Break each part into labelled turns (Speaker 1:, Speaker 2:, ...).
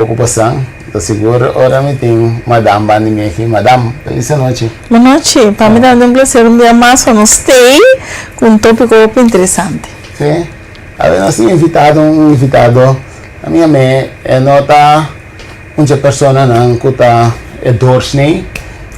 Speaker 1: Poco pasan, ta sigur ora mi tin Madam banda di mi aki. Madam, feliz anochi.
Speaker 2: Bon nochi. Pa mi tambe ta un placer un bia mas pa nos stay cu un topico hopi interesante.
Speaker 1: Si. Awe nos tin invitado, un invitado, a mi ame e no ta un dje personanan cu ta e doorsnee.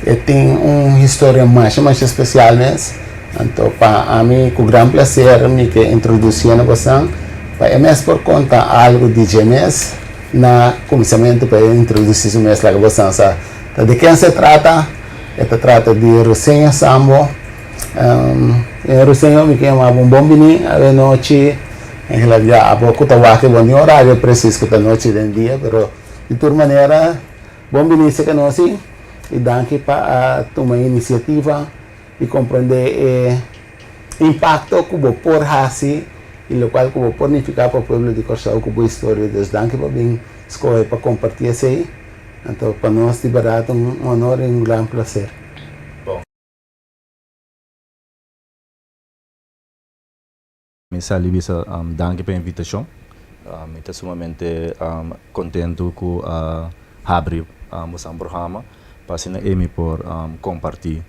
Speaker 1: E tin un historia masha masha especial mes. Anto pa ami cu gran placer mi ke introducié na bosan pa e mes por conta algo di dje mes. Na kuminsamentu pa e introdusí su mes laga bosan sa ta di ken se trata. E ta trata di Ruseño Sambo. Señor Ruseño, mi ke yama bo un bon bini awe nochi. Eigenlijk ya abo ku ta wak e bon tin orario presis ku ta nochi den dia, pero di tur manera bon bini serka nos i danki pa a tuma e inisiativa di komprondé e impakto ku bo por hasi i lokual ku bo por nifiká pa pueblo di Kòrsou ku bo historia. Dus danki pa bin skohe pa kompartí esei. Anto pa nos di bèrdat un honor i un gran plaser.
Speaker 3: Mi sali bisa danki pa e invitashon. Mi ta sumamente kontentu ku a habri boso programa pa asina e mi por kompartí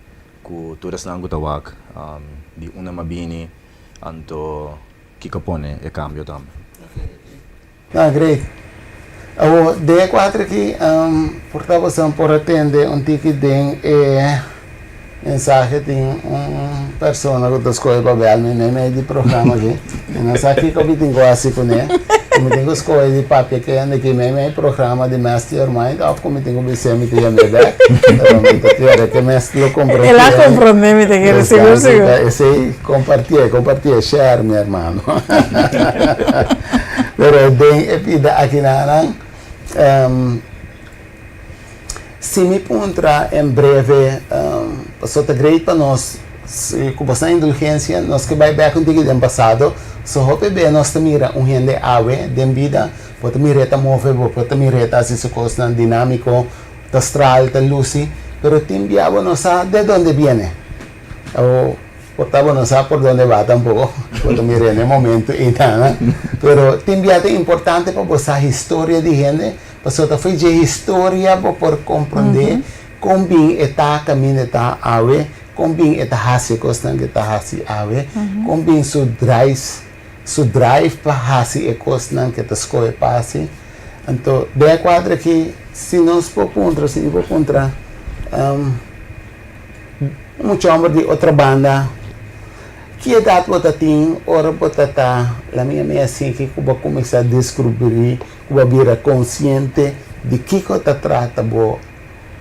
Speaker 3: ku tur esnan ku ta wak di unda mi a bini anto kiko pone e kambio tambe.
Speaker 1: Ah, great. Awor, den e kuater aki, por ta boso por a tende un tiki den e mensahe tin un persona ku ta skohe pa bèl mi meimei di programa aki. Mi no sa kiko mi tin ku hasi kuné. Ku mi tin ku skohe di papia ku hende aki meimei programa di Master Your Mind òf ku mi tin ku bis'é mi ta yam'é bèk. Pero mi ta kere ku e mes lo komprendé.
Speaker 2: El a komprendé, mi ta kere, sigur sigur.
Speaker 1: Esei kompartié, kompartié, share mi hermano. Pero den e bida akinanan, si mi puntra en breve, pasobra ta great pa nos, ku bosnan indulgensia, nos ke bai bek un tiki den pasado, so hopi be nos ta mira un hende awe den bida, bo ta mir'é ta move, bo por ta mir'é ta hasi su kosnan dinámiko, ta straal, ta lusi, pero tin bia bo no sa de donde biene. Por ta bo no sa por donde ba tampoco, bo ta mira en e momento ei nan, pero tin bia ta importante pa bo sa historia di hende, pasobra ta fo'i dje historia bo por comprende con bin e ta caminda e ta awe, con bin e ta haci e cosnan cu e ta haci awe, con bin su drives, su drive pa haci e cosnan cu e ta scoge pa haci. Anto den e cuadro aki si nos por puntra, si mi por puntra. Un mucha homber di otro banda, Ki edat bo ta tin ora bo ta ta la mia mia sinki ku bo a kuminsá deskrubrí, ku bo a bira konsiente di kiko ta trata bo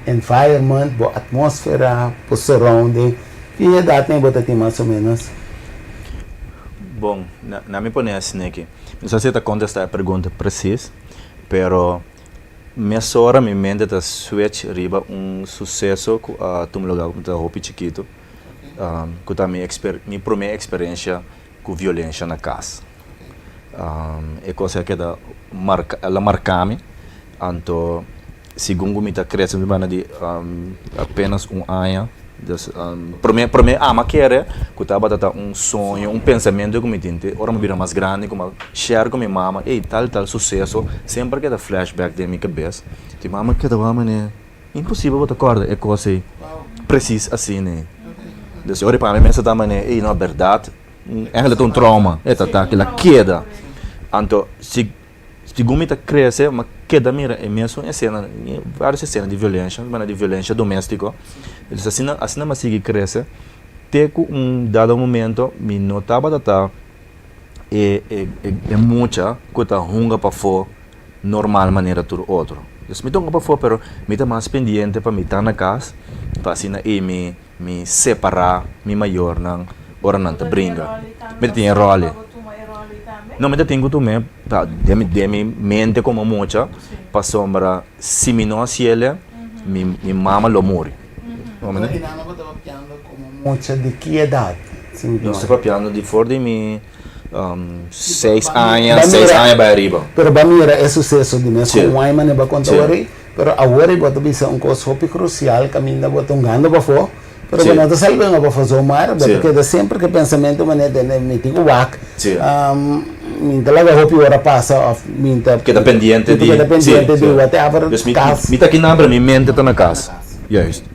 Speaker 1: environment, bo atmósfera, bo surrounding? Ki edat bo ta tin mas o ménos?
Speaker 3: Bon, na mi pone asina aki. Mi no sa si e ta kontestá e pregunta presis, pero Mesora mi mente ta switch riba un suseso ku a tuma lugar ku mi ta hopi chikitu, ku ta mi mi prome eksperensia ku violensha na kas. E kos a keda marka, el a marka mi, anto segun ku mi ta krese mi banda di apenas un aña. Dus prome prome ama kere ku tabata ta un soño, un pensamentu ku mi tin te ora mi bira mas grandi ku mi a share ku mi mama, ey tal tal suseso semper keda flashback den mi kabes. Mi mama keda wak manera imposibel bo ta kòrda e kos ey presis asina ey. Dus e ora pa mi mester ta manera ey no bèrdat ègèntlik ta un trauma e ta ta kila keda. Anto si Segun mi ta crece, mi a keda mira e mesun escena, varios escena di violencia, bueno di violencia domestico. Entonces asina, asina mi a sigui crece te cu un dado momento mi no tabata ta e e e mucha cu ta hunga pafo normal manera tur otro. Entonces mi ta hunga pafo pero mi ta mas pendiente pa mi ta na cas pa asina ey mi Mi separá mi mayornan ora nan ta bringa. Mi ta tin e ròl ei. No, mi ta tin ku tum'é pa den mi den mi mente komo mucha, pasobra si mi no hasi el, mi mi mama lo muri.
Speaker 1: I nan bo ta papiando komo mucha di ki edat?
Speaker 3: Nos ta papiando di for di mi seis aña, seis aña bai ariba.
Speaker 1: Pero bo a mira e suseso di mes ku un manera bo a konta awor ei? Pero awor bo ta bisa un kos hopi krusial kaminda bo ta hungando pafó, Pero bo no ta sali ben op zomaar, bo ta keda semper ku e pensamentu manera den mi tin ku wak, mi ta laga hopi ora pasa of mi ta
Speaker 3: keda pendiente di
Speaker 1: keda pendiente di whatever kas.
Speaker 3: Mi ta kinan pero mi mente ta na kas, juist.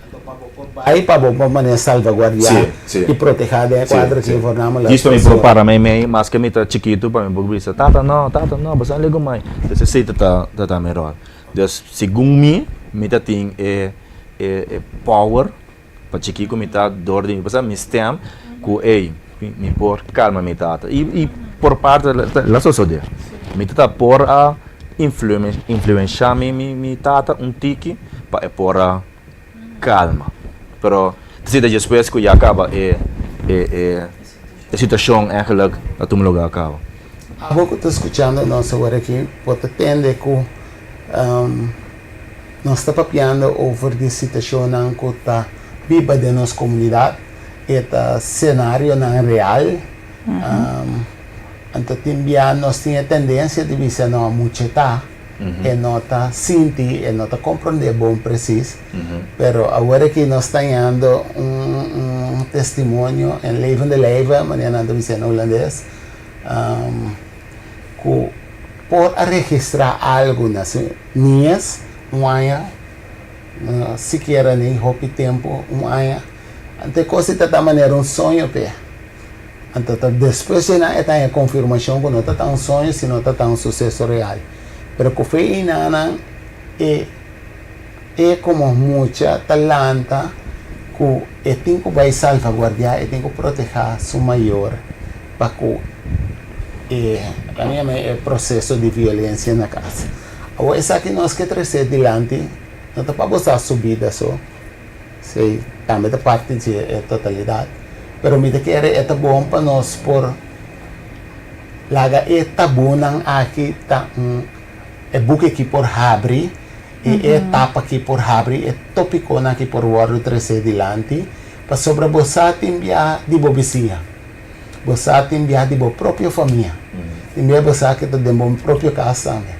Speaker 1: Bai pa bo por manera salvaguardiá i protehá den e kuadro ki voornamelijk.
Speaker 3: Djis pa mi por para mei mei maske mi ta chikitu pa mi por bisa tata no, tata no, bo sa legu mai. Entonces esei ta ta mi ròl. Dus segun mi, mi ta tin e e power pa chiki ku mi ta dor di mi pasá mi stem ku ey mi por kalma mi tata i i por parte la sosodé mi tata por a influenshá mi mi tata un tiki pa e por a kalma pero ta despues ku ya kaba e e e situashon eigenlijk a tuma lugar kaba.
Speaker 1: Abo ku ta skuchando nos awor aki por ta tende ku Nos ta papiando over di situacionnan cu ta biba den nos comunidad, e ta scenarionan real. Anto tin bia nos tin e tendencia di bisa no mucha ta, e no ta sinti, e no ta comprende bon precies, pero awor aki nos ta hañando un testimonio en levende lijve, manera nan ta bisa na Hulandes, cu por a registra algo na su niñez, un aña, no sikiera ni hopi tempo, un aña, anto e cos ta ta manera un soño p'e. Anto ta despues dje nan e ta haña confirmacion cu no ta ta un soño sino ta ta un suceso real. Pero cu fe einanan e e como mucha ta lanta cu e tin cu bay salvaguardia, e tin cu proteha su mayor pa cu e nan yama e proceso di violencia na cas. Awor esaki nos ke trece dilanti no ta pa bo sa su bida so, esey tambe ta parti dje e totalidad, pero mi ta kere e ta bon pa nos por laga e tabunan aki ta un e buki aki por habri i e etapa aki por habri e topiconan aki por wordo trece dilanti pasobra bo sa tin bia di bo bisiña. Bo sa tin biaha di bo propio famia. Tin biaha bo sa ke ta den bo propio kas tambe.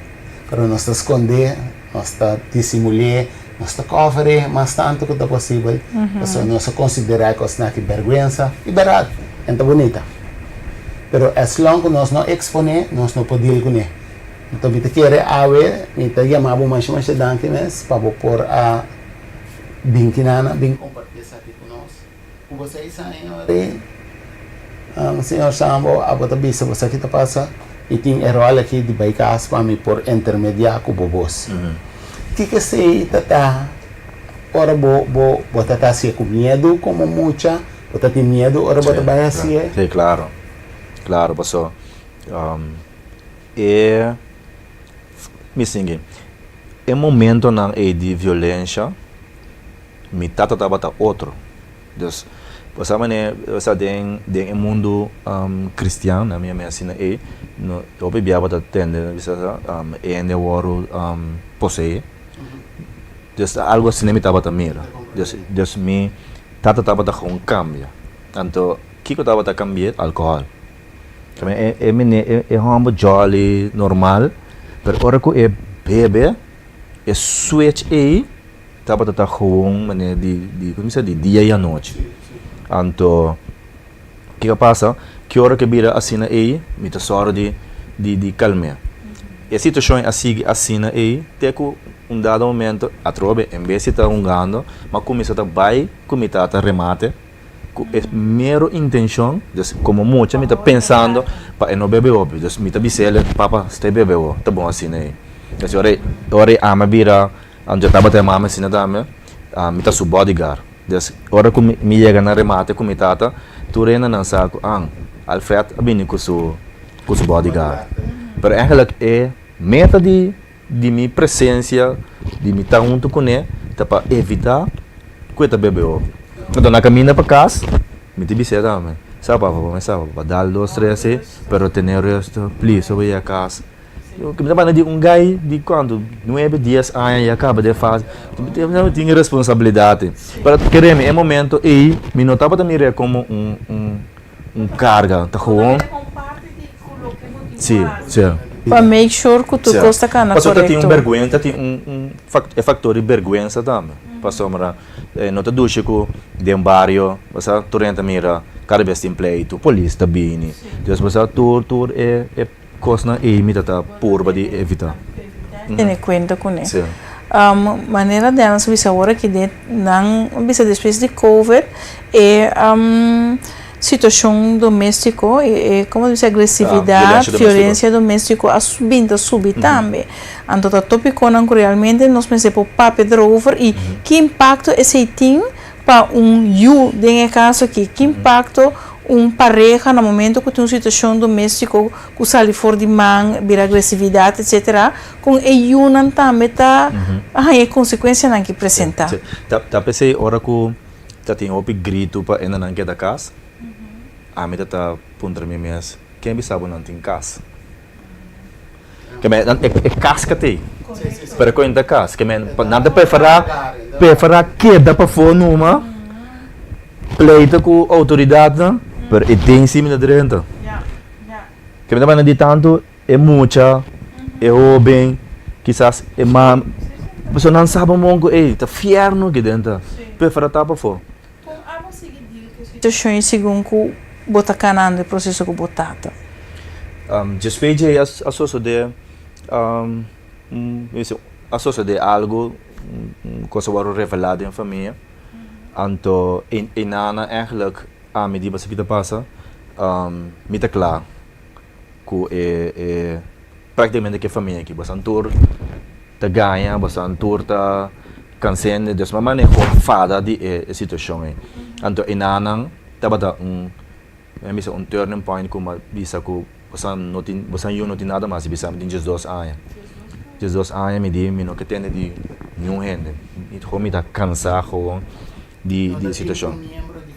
Speaker 1: Pero nos ta skondé, nos ta disimul'é, nos ta kòver'é mas tantu ku ta posibel, pasobra nos a konsiderá e kosnan aki bèrgwensa i bèrdat, en ta bunita. Pero as long ku nos no eksponé, nos no por deal kuné. Anto mi ta kere awe, mi ta yama bo masha masha danki mes pa bo por a bin kinana, bin kompartí esaki ku nos. Ku bo seis aña ori, Señor Sambo, abo ta bisa bo sa ki ta pasa? Mi tin e ròl aki di bai kas pa mi por intermediá ku bo bos. Kiko esei ta ta ora bo bo bo ta ta hasié ku miedu komo mucha? Bo ta tin miedu ora bo ta bai hasié?
Speaker 3: Sí, klaro. Klaro, paso e mi sinti e momentonan ei di violensha. Mi tata tabata otro. Dus, bo sa manera, bo sa den den e mundu kristian, na mi a asina ei, no hopi bia bo ta tende bisa sa e hende a wòrdu poseé. Dus algu asina mi tabata mira. Dus dus mi tata tabata gewoon kambia. Anto kiko tabata kambi'é? Alkohòl. E e mene e hòmber jòli, normal, pero ora ku e bebe, e switch ei Tabata ta gewoon manera di di como bisa di dia y anochi. Anto kiko a pasa ki ora ke bira asina ey mi ta sòru di di di kalm'é. E situacion a sigui asina ey te ku un dado momento atrobe en bes di ta hungando m'a cuminsa ta bay ku mi tata remate ku e mero intencion dus como mucha mi ta pensando pa e no bebe hopi dus mi ta bis'el papa stay bebe ho ta bon asina ey. Ora ora e ama bira Anto e tabata e mama asina tambe, mi ta su bodyguard. Des ora ku mi yega na remate ku mi tata, tur hendenan sa ku an, Alfred a bini ku su ku su bodyguard. Pero eigenlijk e meta di di mi presencia, di mi ta huntu kuné, ta pa evitá ku e ta bebe hopi. Anto na kaminda pa kas, mi ta bis'é tambe, sa papa, bo mester sa papa, dal dos tres así, pero tene rustig, please, ora bo yega kas. Mi ta banda di un guy di cuanto nuebe dies aña ya caba den fase mi tin responsabilidad pero keremi e momento ey mi no tabata mira como un un un carga ta gewoon si si.
Speaker 2: Pa make sure ku tur kos ta kana
Speaker 3: Pasobra ta tin un
Speaker 2: korekto.
Speaker 3: bergüensa, tin un un e faktor di bergüensa tambe. Pasobra no ta dushi ku den bario bo sa tur hende ta mira kada bes tin pleitu, polis ta bini. Dus bo sa tur tur e e kosnan ei mi ta ta purba di evitá.
Speaker 2: Tene kuenta kuné. Manera Dennis a bisa awor aki den nan a bisa despues di covid e Situashon doméstiko, e komo ta bisa agresividat, violensia doméstiko a bin ta subi tambe. Anto ta tópikonan ku realmente nos mester por papia derover i ki impakto esei tin pa un yu den e kaso aki, ki impakto un pareha na momento ku tin un situashon doméstiko ku sali for di man, bira agresividat etsetera, kon e yunan tambe ta haña e konsekuensianan ki presentá.
Speaker 3: Ta p'esei ora ku Ta tin hopi gritu pa endanan keda kas. Ami ta ta puntra mi mes, ken bisa bo nan tin kas? Ke men nan e kas ka t'ei, pero kon ta kas? Ke men pa nan ta preferá preferá keda pafó numa, pleita ku outoridatnan, pero e den si mi ta drenta. Ke men ta manda di tantu E mucha, e hoben, kisas e mama, pasobra nan sa bon bon ku ey ta fierno aki den ta prefera ta pafó.
Speaker 2: Kon abo sigui deal ku e situashon i segun ku bo ta kanando e proseso ku bo tata?
Speaker 3: Despues dje a sosode a sosode algu, un kos a wòrdu revelá den famia, anto e nana èglik ami di basa ki ta pasa, mi ta kla. Ku e e praktikamente ku e famia aki bosan tur ta gaña bosan tur ta kansende dus mi a maneho fada di e e situashon ei anto e nanan tabata un mi a bisa un turning point ku mi a bisa ku bosan no tin bosan yu no tin nada mas di bisa mi tin diesdos aña diesdos aña mi di mi no ke tende di niun hende mi mi ta kansa gewoon di di e situashon.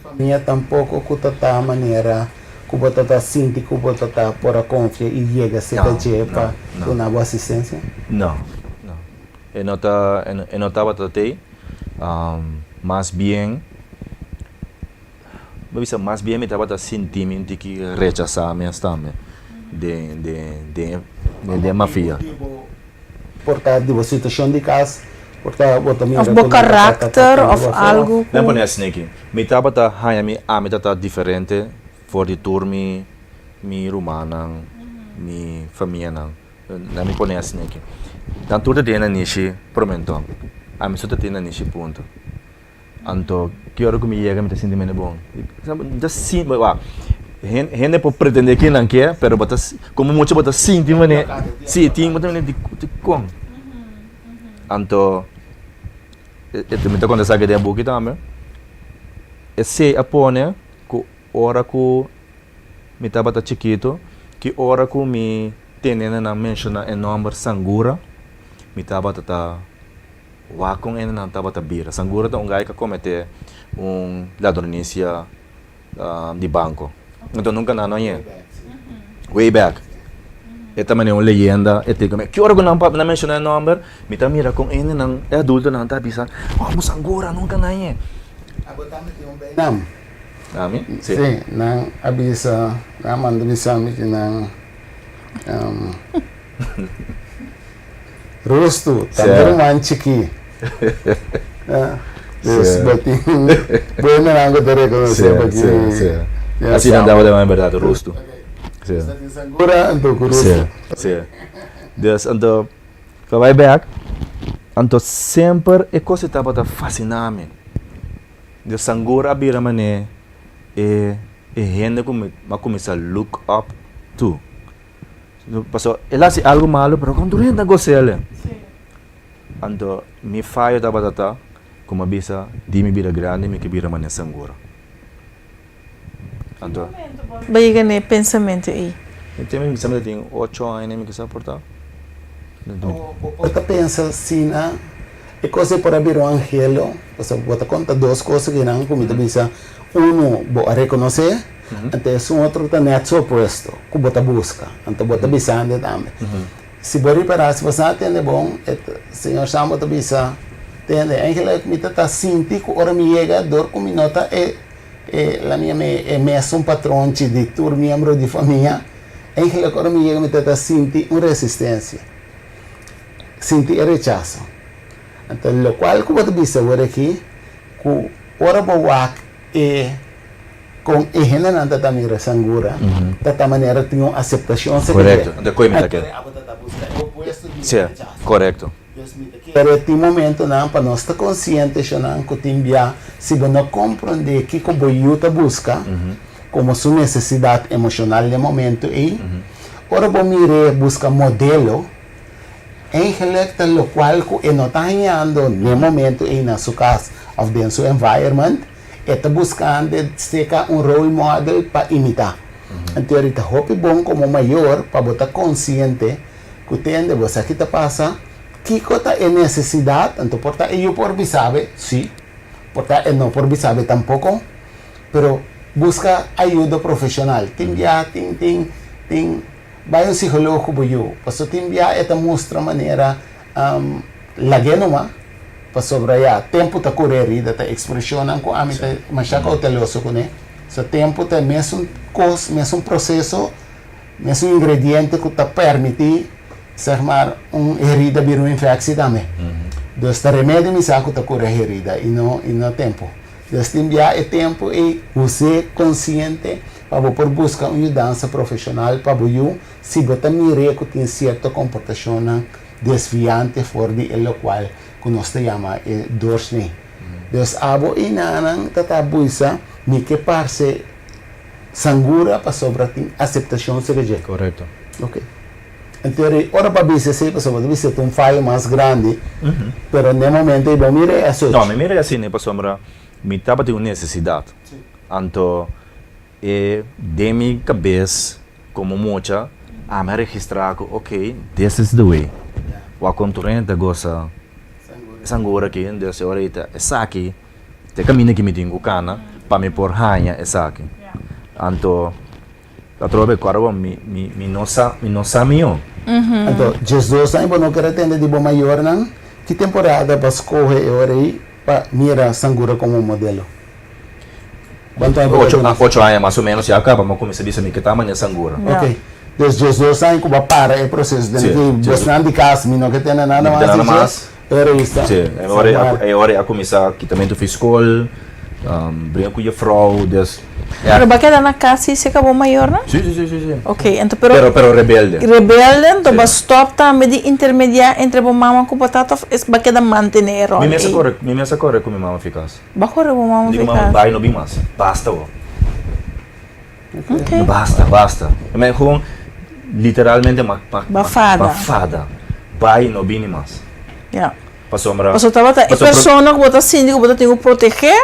Speaker 1: Famia tampoko ku ta ta manera ku bo ta ta sinti ku bo ta ta por a konfia i yega serka dje pa duna bo asistensia?
Speaker 3: No, no. E no ta, e no tabata t'ei. Mas bien, bo bisa mas bien mi tabata sinti mi un tiki rechasá mes tambe den den den den e mafia.
Speaker 1: Por ta di bo situashon di kas, por ta bo ta mira
Speaker 2: Of
Speaker 1: ku
Speaker 2: bo
Speaker 1: nan ta ta ta
Speaker 2: karakter
Speaker 1: ta
Speaker 2: of
Speaker 1: bo afó.
Speaker 2: algu
Speaker 3: Nan
Speaker 2: ku.
Speaker 3: pone asina aki, Mi tabata haña mi ami ta ta diferente for di tur mi mi rumannan, mi famianan. Nan mi pone asina aki. Nan tur ta tin e nanishi promentòn, ami so ta tin e nanishi punta. Anto ki ora ku mi yega mi ta sinti mene bon. Mi ta sinti, wak, hende por pretende ke nan ke, pero bo ta, komo mucha bo ta sinti mane, si, tin bo ta mene dikon. Anto, mi ta konta esaki den e buki tambe, esei a pone ku ora ku mi tabata chikitu, ki ora ku mi tene nan menshona e nòmber Sangura, mi tabata ta. Wak kon hendenan tabata bira. Sangura ta un gai ku a kometé un ladronisia di banko. Anto nunka nan no hañ'é. Way back. E ta manera un leyenda. E tin ki ora ku nan papia nan menshoná e nòmber, mi ta mira kon hendenan, e adultonan ta bisa, Oh, bo Sangura, nunka nan hañ'é.
Speaker 1: Abo tambe tin un beinam.
Speaker 3: Ami?
Speaker 1: Si. Nan a bisa, nan a manda bisa mi ku nan. Rustu, tambe ruman chikí. Dus bo tin buenanan ku ta rekonosé bo ki.
Speaker 3: Así nan tabata en bèrdat, Rustu.
Speaker 1: Sangura anto ku Rustu.
Speaker 3: Sí, sí. Dus anto, pa bai bèk, anto semper e kos ei tabata fasiná mi. Dus sangura a bira manera e hende ku mi a kuminsá look up to. Pasobra el hasi algu malu pero kon tur hende ta gos'el. Anto mi fayo tabata ta ku mi a bisa di mi bira grandi mi ke bira manera sangura. Anto.
Speaker 2: Bo yega na e pensamentu ei?
Speaker 3: Mi tin mi bisa mi ta tin ocho aña mi kisa por ta.
Speaker 1: Bo ta pensa asina e kos ei por a bira un angelo? Pasobra bo ta konta dos kos akinan ku mi ta bisa unu bo a rekonosé. Anto esun otro ta net su opuesto ku bo ta buska. Anto bo ta bisando tambe. Si bo ripará, si bo sa tende bon, e señor Sambo ta bisa, Tende, eigenlijk mi ta ta sinti ku ora mi yega dor ku mi no ta e e la mi yama e mesun patronchi di tur miembro di famia. Eigenlijk ora mi yega mi ta ta sinti un resistencia, sinti e rechaso. Anto locual cu bo ta bisa awor aki cu ora bo wak e con e hendenan ta ta mira sangura ta ta manera tin un aceptacion
Speaker 3: Correcto, anto koe mi ta kere.
Speaker 1: Abo ta ta busca e opuesto di e
Speaker 3: Si,
Speaker 1: rechaso.
Speaker 3: correcto.
Speaker 1: Dus mi ta kere tin momentonan pa nos ta konsiente shonnan ku tin bia si bo no komprondé kiko bo yu ta buska komo su nesesidat emoshonal den momento ei, ora bo mir'é buska modelo, eigenlik ta lokual ku e no ta hañando n'e momento ei na su kas òf den su environment, e ta buskando seka un role model pa imitá. Anto ta hopi bon komo mayor pa bo ta konsiente Ku tende bo sa ki ta pasa, kiko ta e nesesidat, anto por ta e yu por bisabe, si, por ta e no por bisabe tampoko, pero buska ayudo profeshonal. Tin bia tin tin tin bai un psikoloog ku bo yu, paso tin bia e ta mustra manera lag'é numa, pasobra ya tempu ta kore herida, ta ekspreshonnan ku ami ta masha kouteloso kuné, so tempu ta e mesun kos, mesun proseso. Mesun ingrediente ku ta permití, zeg maar, un herida bira un infectie tambe. Dus ta remedio mi sa ku ta kura herida i no i no tempu. Dus tin bia e tempu ei us'é konsiente pa bo por buska un yudansa profeshonal pa bo yu si bo ta mir'é ku tin sierto komportashonnan desviante for di e lokual ku nos ta yama e doorsnee. Dus abo i nannan ta ta buisa mi ke parse Sangura pasobra tin aseptashon serka dje.
Speaker 3: Korekto.
Speaker 1: Ok. Anto eri ora pa bisa esei pasobra ta bisa ta un fayo mas grandi, pero n'e momento ei bo mira e asochi.
Speaker 3: No, mi mira e asina pasobra mi tabatin un nesesidat. Anto e den mi kabes komo mucha ami a registrá ku ok, this is the way. Wak kon tur hende ta gosa sangura aki, entonces ora ei ta esaki. Ta e kaminda ki mi tin ku kana pa mi por haña esaki. Anto atrobe kòrda bo mi mi mi no sa mi no sa mihó.
Speaker 1: Anto djesdos aña bo no ker a tende di bo mayornan? Ki temporada bo a skohe e ora ei pa mira sangura komo modelo? Kuantu aña bo
Speaker 3: Ocho ocho aña mas o ménos ya kaba mi a kuminsá bisa mi ke ta manera sangura.
Speaker 1: Ok. Dus djesdos aña ku bo a para e proseso den ki bosnan di kas mi no ke tende nada mas di dje. E revista.
Speaker 3: Sí, e ora e ora a kuminsá kitamentu fi skol, bringa ku jefrou, dus.
Speaker 2: Pero bo a keda na kas si se kabo mayornan?
Speaker 3: Sí, sí, sí, sí, sí.
Speaker 2: Ok, enton pero.
Speaker 3: Pero, pero rebelde.
Speaker 2: Rebelde, enton bo a stòp tambe di intermediá entre bo mama ku bo tata òf es bo a keda mantené e ròl
Speaker 3: Mi mes a
Speaker 2: ei?
Speaker 3: kore, mi mes a kore ku mi mama fi kas.
Speaker 2: Bo a kore ku bo mama
Speaker 3: Mi
Speaker 2: fi
Speaker 3: di ku mama
Speaker 2: kas?
Speaker 3: bai no bin mas, basta bo.
Speaker 2: Ok.
Speaker 3: Basta, basta. Mi gewoon literalmente ma, ma,
Speaker 2: Ba fada.
Speaker 3: ba fada. Bai no bini mas.
Speaker 2: Ja.
Speaker 3: Pasobra.
Speaker 2: Pasobra tabata e persona ku bo ta sinti ku bo ta tin ku protegé,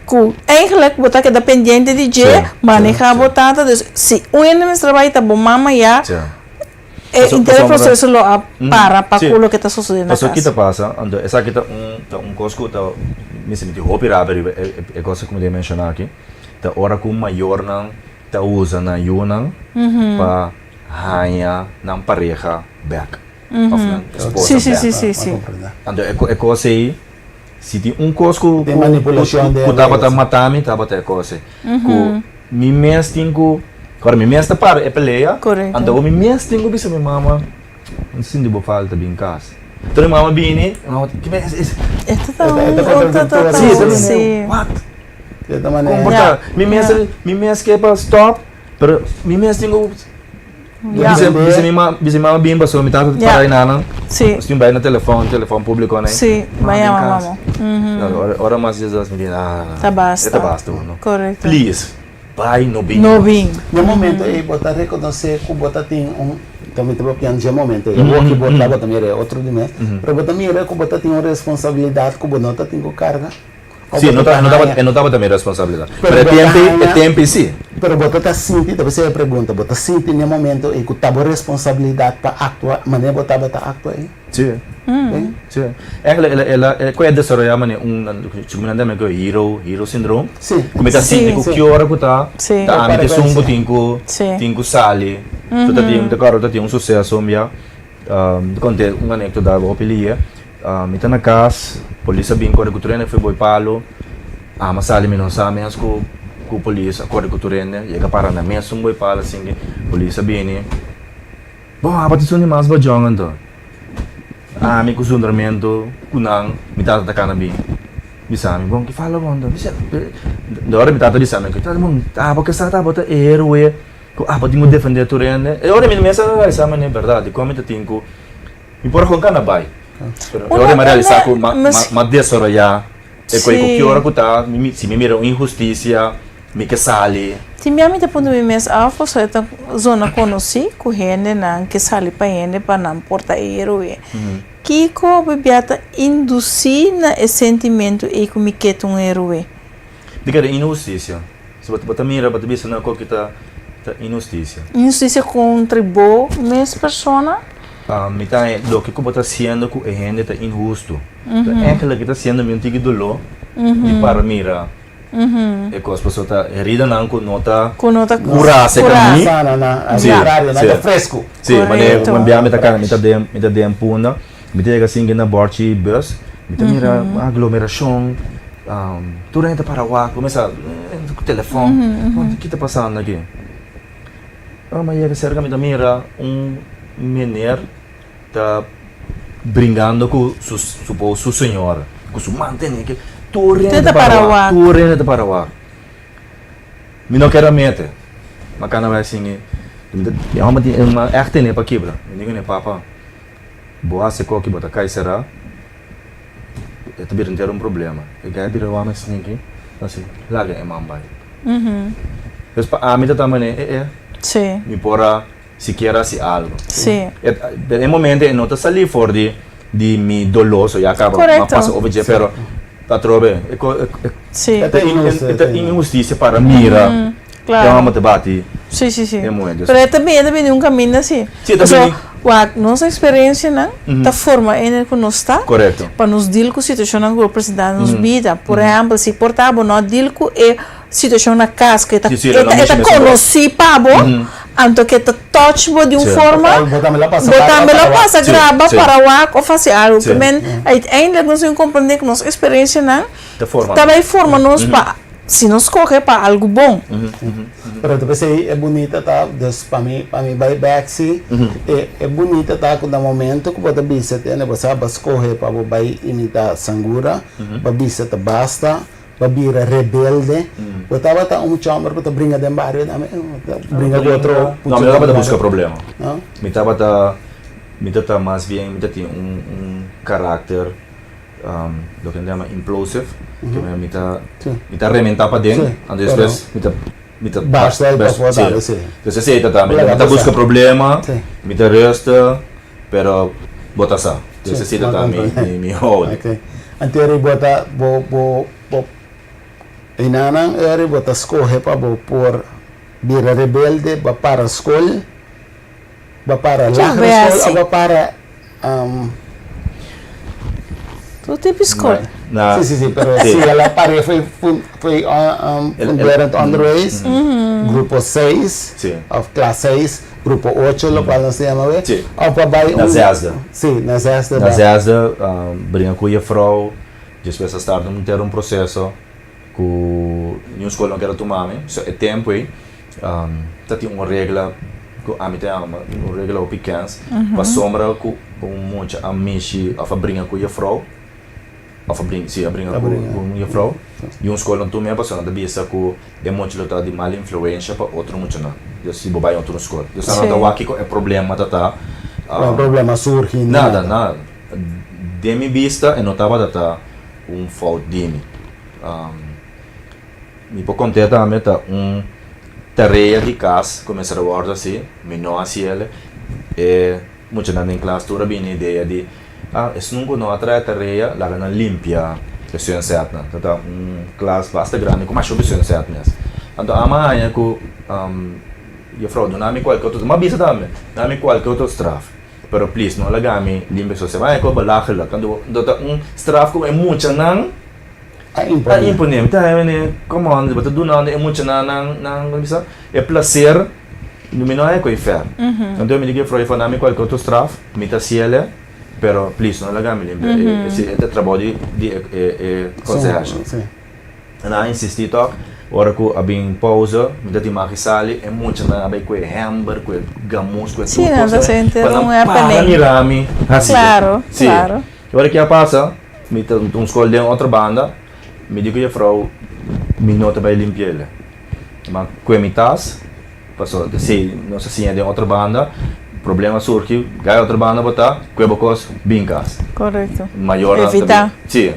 Speaker 2: ku eigenlijk bo ta keda pendiente di dje,
Speaker 3: Sí,
Speaker 2: maneha
Speaker 3: sí,
Speaker 2: bo
Speaker 3: sí.
Speaker 2: tata. Dus si un hende mester bai ta bo mama ya,
Speaker 3: Sí.
Speaker 2: e
Speaker 3: Paso-
Speaker 2: inter
Speaker 3: pasobra-
Speaker 2: proseso lo a para pa
Speaker 3: Sí.
Speaker 2: ku loke ta sosodé na
Speaker 3: Pasobra
Speaker 2: kas.
Speaker 3: ki ta pasa, anto esaki ta un ta un kos ku ta mi sinti hopi rabia riba e e e kos ku mi ta menshoná aki. Ta ora ku mayornan ta usa nan yunan pa haña nan pareha bèk òf nan esposa bèk. Anto e kos ei, si tin un kos ku ku tabata mata mi tabata e kos ei. Ku mi mes tin ku, ora mi mes ta para e pelea, anto mi mes tin ku bisa mi mama, Mi sinti bo falta bin kas. Anto mi mama bini, mi mama ta, kibe es es?
Speaker 2: E ta ta un,
Speaker 3: Si, e ta bini, what? Komporta, mi mes mi mes ke pa stop, pero mi mes tin ku bisa bisa mi mama bisa mi mama bin pasobra mi tata ta para enanan. Nos tin bai na telefòn, telefòn públiko nei.
Speaker 2: Mama bin kas.
Speaker 3: Ora ora mas Jesus mi di, ah,
Speaker 2: Ta basta.
Speaker 3: E ta basta bo no.
Speaker 2: Korekto.
Speaker 3: Please. Bai no bin
Speaker 2: No
Speaker 3: mas.
Speaker 2: bin.
Speaker 1: Na momento ei bo ta rekonosé ku bo ta tin un, ta mi ta papia dje momento ei, awor ki bo ta bo ta mira e otro di mes, pero bo ta mira ku bo ta tin un responsabilidat ku bo no ta tin ku karga. Òf
Speaker 3: Sí,
Speaker 1: bo
Speaker 3: no
Speaker 1: ta
Speaker 3: ta, no tabata,
Speaker 1: haña.
Speaker 3: e no tabata mi responsabilidat.
Speaker 1: Pero
Speaker 3: Pero e
Speaker 1: bo ta
Speaker 3: tempu ei, e
Speaker 1: haña,
Speaker 3: tempu ei sí.
Speaker 1: pero bo ta ta sinti, ta p'esei e pregunta, bo ta sinti na e momento ei ku ta bo responsabilidat pa aktua manera bo tabata aktua ei?
Speaker 3: Sí. Sí. Eigenlijk el a, el a, e ku a desaroyá manera un, segun mi nan ta yama hero, hero syndroom.
Speaker 1: Sí.
Speaker 3: Ku mi ta sinti ku
Speaker 1: Sí.
Speaker 3: ki ora ku ta,
Speaker 2: Sí.
Speaker 3: ta ami ta esun ku tin ku,
Speaker 2: Sí.
Speaker 3: tin ku sali. So ta tin, mi ta kòrda ta tin un suseso un bia, mi ta kont'é un anekdota hopi lie. Mi ta na kas, polis a bin kore ku tur hende, fui boi palo, ami a sali mi no sa mes ku, ku polis a kore ku tur hende, yega para na mesun boi palo asin ke polis a bini. Bon, aba ta esun di mas bajon anto. Ami ku zundramentu ku nan, mi tata ta kana bin bisa mi, Bon, ki fala bo anto? Mi bisa, De ora mi tata bisa mi, Tata, bon, abo ke sa tabata e héroe ku abo tin ku defendé tur hende. E ora mi mes a realisá manera bèrdat dikon mi ta tin ku mi por a kon kana bai. Pero e ora mi a realisá ku m'a desaroyá e koi ku ki ora ku ta si mi mira un inhustisia mi ke sali.
Speaker 2: Tin bia mi ta puntra mi mes af pasobra e ta zona konosí ku hendenan ke sali pa hende pa nan por ta e heroe. Kiko bo bia ta indusí na e sentimentu ei ku mi ke ta un heroe?
Speaker 3: Di keda inhustisia. Si bo ta mira bo ta bisa na koke ta inhustisia.
Speaker 2: Inhustisia kontra bo mes persona?
Speaker 3: Mi ta haña loke ku bo ta hasiendo ku e hende ta inhustu. Ta eigenlijk e ta hasiendo mi un tiki doló di para mira e kos pasobra ta heridanan ku no ta kurá serka mi.
Speaker 1: Sana na, al kontrario, nan ta fresku.
Speaker 3: Si, manera un bia mi ta kana mi ta den mi ta den Punda, mi ta yega sinki na bòrchi bus, mi ta mira aglomerashon, tur hende ta para wak, bo mester ku telefòn, ki ta pasando aki? Ora mi a yega serka mi ta mira un meneer ta bringando ku su supo su señora, ku su man tene ke tur hende ta para wak, tur hende ta para wak. Mi no ker a mete, ma kana bai singi, e homber tin e man ègt tene pa kibra. Mi di kuné, Papa, bo hasi koki bo ta kai será, e ta bira henter un problema. E gai a bira wak mi singi, asi, laga e man bai. Pues pa ami ta ta manera, e e, mi por a sikiera hasi algo. E momento e no ta sali for di di mi doló, so ya kaba a pasa over dje, pero atrobe e e ta inhustisia para mira e hòmber ta bati e muhé.
Speaker 2: Pero e ta bini un kaminda asi. Pasobra wak nos eksperensianan ta forma ene ku nos ta pa nos deal ku situashonnan ku por presentá den nos bida. Por ehèmpel, si por ta bo no a deal ku e situashon na kas ku e ta e ta konosí pa bo, anto ke ta touch bo di un forma,
Speaker 1: Bo tambe lo
Speaker 2: bo tambe lo pasa graba para wak òf hasi algu. Ke men uiteindelijk nos tin komprendé ku nos eksperensianan ta bai forma nos pa si nos skohe pa algu bon.
Speaker 1: Pero ta p'esei e bunita ta, dus pa mi pa mi bai bèk si, e e bunita ta ku na momento ku bo ta bisa tende bo sa bo a skohe pa bo bai imitá sangura, bo a bisa ta basta, bo a bira rebelde, bo tabata un chòmber ku ta bringa den bario tambe, ta bringa ku otro
Speaker 3: No, mi no tabata buska problema. Mi tabata, mi ta ta mas bien mi ta tin un un karakter loke nan ta yama implosive, ke mi ta mi ta rementa paden, anto despues mi ta mi ta
Speaker 1: Basta i pafó tambe, si.
Speaker 3: Entonces esei ta ta, mi ta buska problema, mi ta rusta, pero bo ta sa. Entonces esei ta ta mi mi houding.
Speaker 1: Ok. Anto eri bo ta bo bo bo enanan eri bo ta skohe pa bo por bira rebelde, bo a para skol, bo a para lagere skol of bo a para
Speaker 2: Tur tipo skol.
Speaker 1: Si, si, si, pero si el a pare foi foi funderend onderwijs, grupo seis, of klas seis, grupo ocho, lokual nos ta yama awe, of pa bai un.
Speaker 3: Na zesde.
Speaker 1: Si, na zesde.
Speaker 3: Na zesde, bringa ku jefrou, despues a start un henter un proseso ku niun skol no kier a tuma mi, so e tempu ei ta tin un regla ku ami ta yama un regla hopi kens, pasobra ku un mucha a mishi of a bringa ku jefrou, of a bringa, si a bringa ku un jefrou, di un skol no tum'e pasobra nan ta bisa ku e mucha lo ta di mal influensha pa otro muchanan, dus si bo bai otro skol. Dus nan no ta wak kiko e problema ta ta.
Speaker 1: No problema surgi
Speaker 3: nada. Nada, nada. Den mi bista e no tabata ta un fout di mi. Mi por conté tambe ta un tarea di cas cu mester a wordo haci, mi no haci el, e muchanan den klas tur a bini idea di, ah, esnan cu no a trae tarea laga nan limpia e sunsetnan. Ta ta un klas basta grandi cu masha hopi sunset mes. Anto ama haña cu juffrouw duna mi cualke otro, mi a bisa tambe, duna mi cualke otro straf, pero please no laga mi limpia sunset. Mi a haña cu a belachelijk, anto ta un straf cu e muchanan.
Speaker 1: A imponé.
Speaker 3: A imponé. Mi ta haña mene, come on, bo ta dunando e muchanan nan, nan, como bisa, e placer, mi no haña cu e fer. Anto mi di cu e vrouw, dami cualke otro straf, mi ta haciele, pero please no laga mi limpia. E, e ta trabou di, di e, e, e consehersje.
Speaker 1: Si.
Speaker 3: Nan a insisti tok. Ora ku a bin pausa, mi ta tin maki sali, e muchanan a bai ku e hember, ku e gamus, ku e
Speaker 2: Sí,
Speaker 3: tur
Speaker 2: nan
Speaker 3: kos
Speaker 2: ta
Speaker 3: ei,
Speaker 2: senter
Speaker 3: pa nan
Speaker 2: un
Speaker 3: para
Speaker 2: happening.
Speaker 3: mira mi hasi.
Speaker 2: Claro,
Speaker 3: Sí.
Speaker 2: claro.
Speaker 3: I ora ki a pasa, mi ta un skol den otro banda, mi di ku jefrou, mi no ta bai limpi'el. Ma ku e mi tas, Paso si nos a siña den otro banda, problema surgi, gai otro banda bo ta, kue bo kos, bin kas.
Speaker 2: Korekto.
Speaker 3: Mayornan ta bin.
Speaker 2: Evitá.
Speaker 3: Si.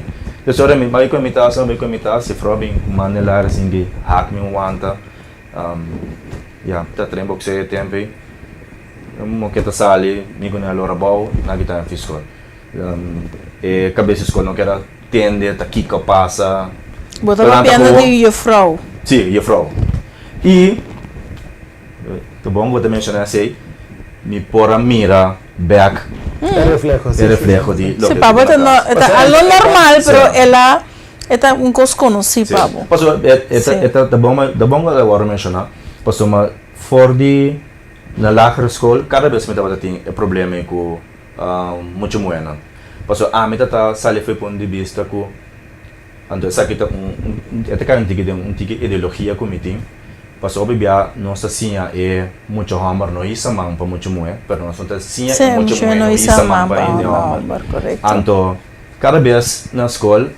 Speaker 3: Des ora mi bai kue mi tas, mi bai kue mi tas, si frou bin manda el aire sin ki hak mi un wanta, ya, ta train boxeo e tempo ei. Un moke ta sali, mi ku nan a lora abou, nan kita na fiskol. E kabes di skol no keda tende ta kiko a pasa.
Speaker 2: Bo ta papiando di juffrouw.
Speaker 3: Si, juffrouw. I ta bon ku bo ta menshona esei, mi por a mira bèk
Speaker 1: E refleho, si.
Speaker 3: e refleho di loke
Speaker 2: Si, pa bo ta
Speaker 3: na kas.
Speaker 2: e ta algo normal, pero el a e ta un kos konosí pa bo.
Speaker 3: Pasobra e ta e ta bon ta bon ku a wòrdu menshoná, pasobra for di na lagere skol kada bes mi tabata tin e problema ei ku mucha muhernan. Pasobra ami ta ta sali for e punto di bista ku anto esaki ta un e ta kai un tiki den un tiki ideologia ku mi tin, pasobra hopi bia nos ta siña e mucha hòmber no hisa man pa mucha muher, pero nos no ta siña e mucha muher no hisa man pa hende hòmber. Anto kada bes na skol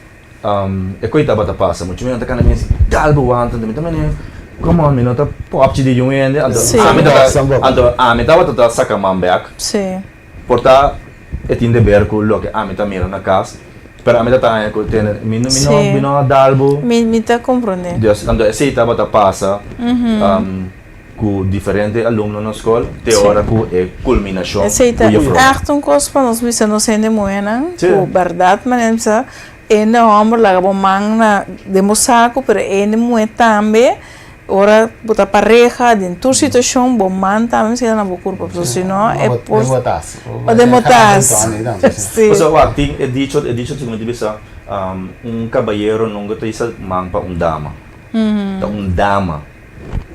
Speaker 3: E koe tabata pasa muchu mi no ta kanda mi dal bo wanta anto mi ta mene come on mi no ta popchi di yun hende anto ami tabata anto ami tabata ta saka man bek por ta e tin deber ku loke ami ta mira na kas pero ami ta ta haña ku tene mi no mi no a dal bo
Speaker 2: Mi ta komprende.
Speaker 3: Dus anto esei tabata pasa ku diferente alumno na skol te ora ku e kulminashon
Speaker 2: Esei
Speaker 3: ku
Speaker 2: ta
Speaker 3: jufrou.
Speaker 2: ègt un kos pa nos bisa nos hende muhénan
Speaker 3: Sí.
Speaker 2: ku bèrdat manera bisa hende hòmber laga bo man na den bo saku pero hende muhé tambe ora bo ta pareha den tur situashon bo man tambe mester keda na bo kurpa pasobra si no e por
Speaker 1: Den bo tas.
Speaker 2: O den bo tas. Sí.
Speaker 3: Pasobra wak tin e dicho e dicho ku mi ta bisa un kabayero nunka ta hisa man pa un dama. Ta un dama.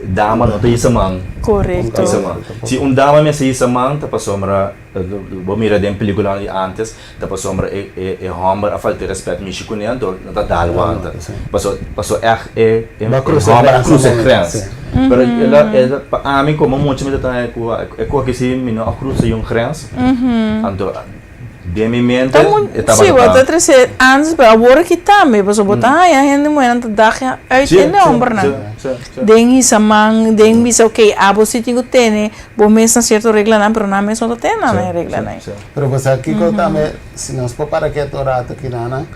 Speaker 3: Dama no ta hisa man.
Speaker 2: Korekto.
Speaker 3: Hisa man. Si un dama mester hisa man ta pasobra, bo mira den pelikulanan di antes, ta pasobra e e e hòmber a falta e rèspèt mishi kuné anto nan ta dal wanta. Paso paso ègt e e hòmber a krusa e grens. Pero el a el a pa ami komo mucha mi ta traha ku e koki si mi no a krusa yun grens anto Den mi mente e tabata.
Speaker 2: Sí, bo ta trese antes, pero awor aki tambe, pasobra bo ta haña hende muhernan ta dag uit hende hombernan. Den hisa man, den bisa ok, abo si tin ku tene bo mes na sierto reglanan, pero nan mes no ta tene nan e reglanan.
Speaker 1: Pero bo sa kiko tambe, si nos por para ketu un rato kinanan,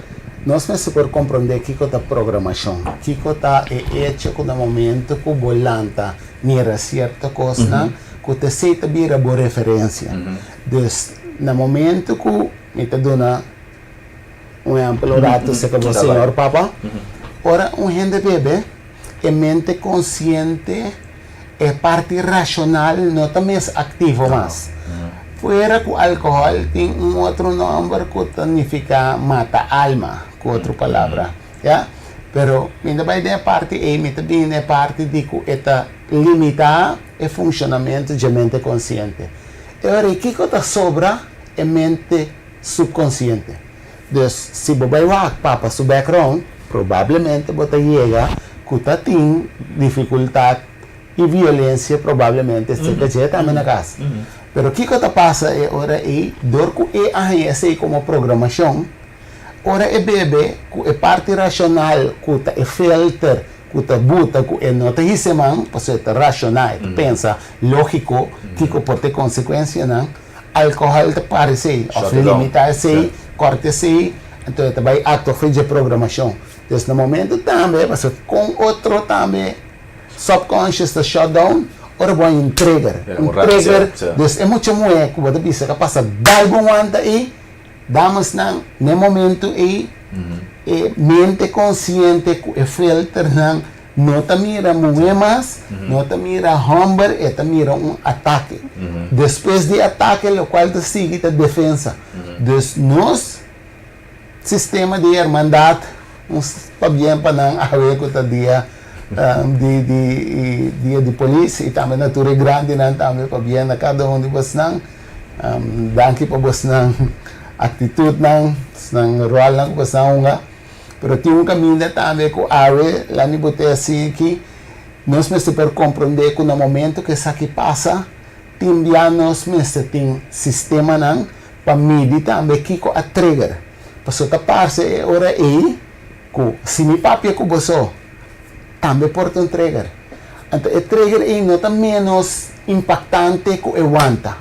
Speaker 1: nos mester por komprondé kiko ta programashon, kiko ta e echo ku na momento ku bo lanta mira sierto kosnan, ku ta esei ta bira bo referensia. Dus, na momento ku mi ta duna un ehèmpel un ratu serka bo señor papa, ora un hende bebe, e mente konsiente, e parti rashonal no ta mes aktivo mas. Fuera ku alkohòl tin un otro nòmber ku ta nifiká mata alma, ku otro palabra, ya. Pero mi ta bai den e parti ei, mi ta bini den e parti di ku e ta limitá e funshonamentu dje mente konsiente. E ora ei kiko ta sobra e mente subkonsiente? Dus si bo bai wak papa su background, probablemente bo ta yega ku ta tin difikultat i violensia probablemente serka dje tambe na kas. Pero kiko ta pasa e ora ei? Dor ku e a haña esei komo programashon, ora e bebe ku e parti rashonal ku ta e filter ku ta buta ku e no ta hise man, pasobra e ta rashoná, e ta pensa lógiko kiko por ta e konsekuensianan, alkohòl ta para esei òf limitá esei, kòrta esei, anto e ta bai aktua for dje programashon. Dus na momento tambe, pasobra kon otro tambe subconscious ta shut down, ora bo haña un trigger, un trigger, dus e mucha muhé ku bo ta bisa ku a pasa dal bo wanta ei, Damesnan, n'e momento ei, e mente konsiente ku e filternan no ta mira muhé mas, no ta mira hòmber, e ta mira un atake. Despues di atake lokual ta sigui ta defensa. Dus nos sistema di hermandat, un pabien pa nan awe ku ta dia di di dia di polis i tambe na tur e grandinan tambe pabien na kada un di bosnan. Danki pa bosnan aktitutnan, bosnan ròlnan ku bosnan hunga. Pero tin un kaminda tambe ku awe, laat mi bot'é asin aki, nos mester por komprondé ku na momento ku esaki pasa, tin bia nos mester tin sistemanan pa midi tambe kiko a trigger. Pasobra ta parse e ora ei ku si mi papia ku boso tambe por ta un trigger. Anto e trigger ei no ta ménos impaktante ku e wanta.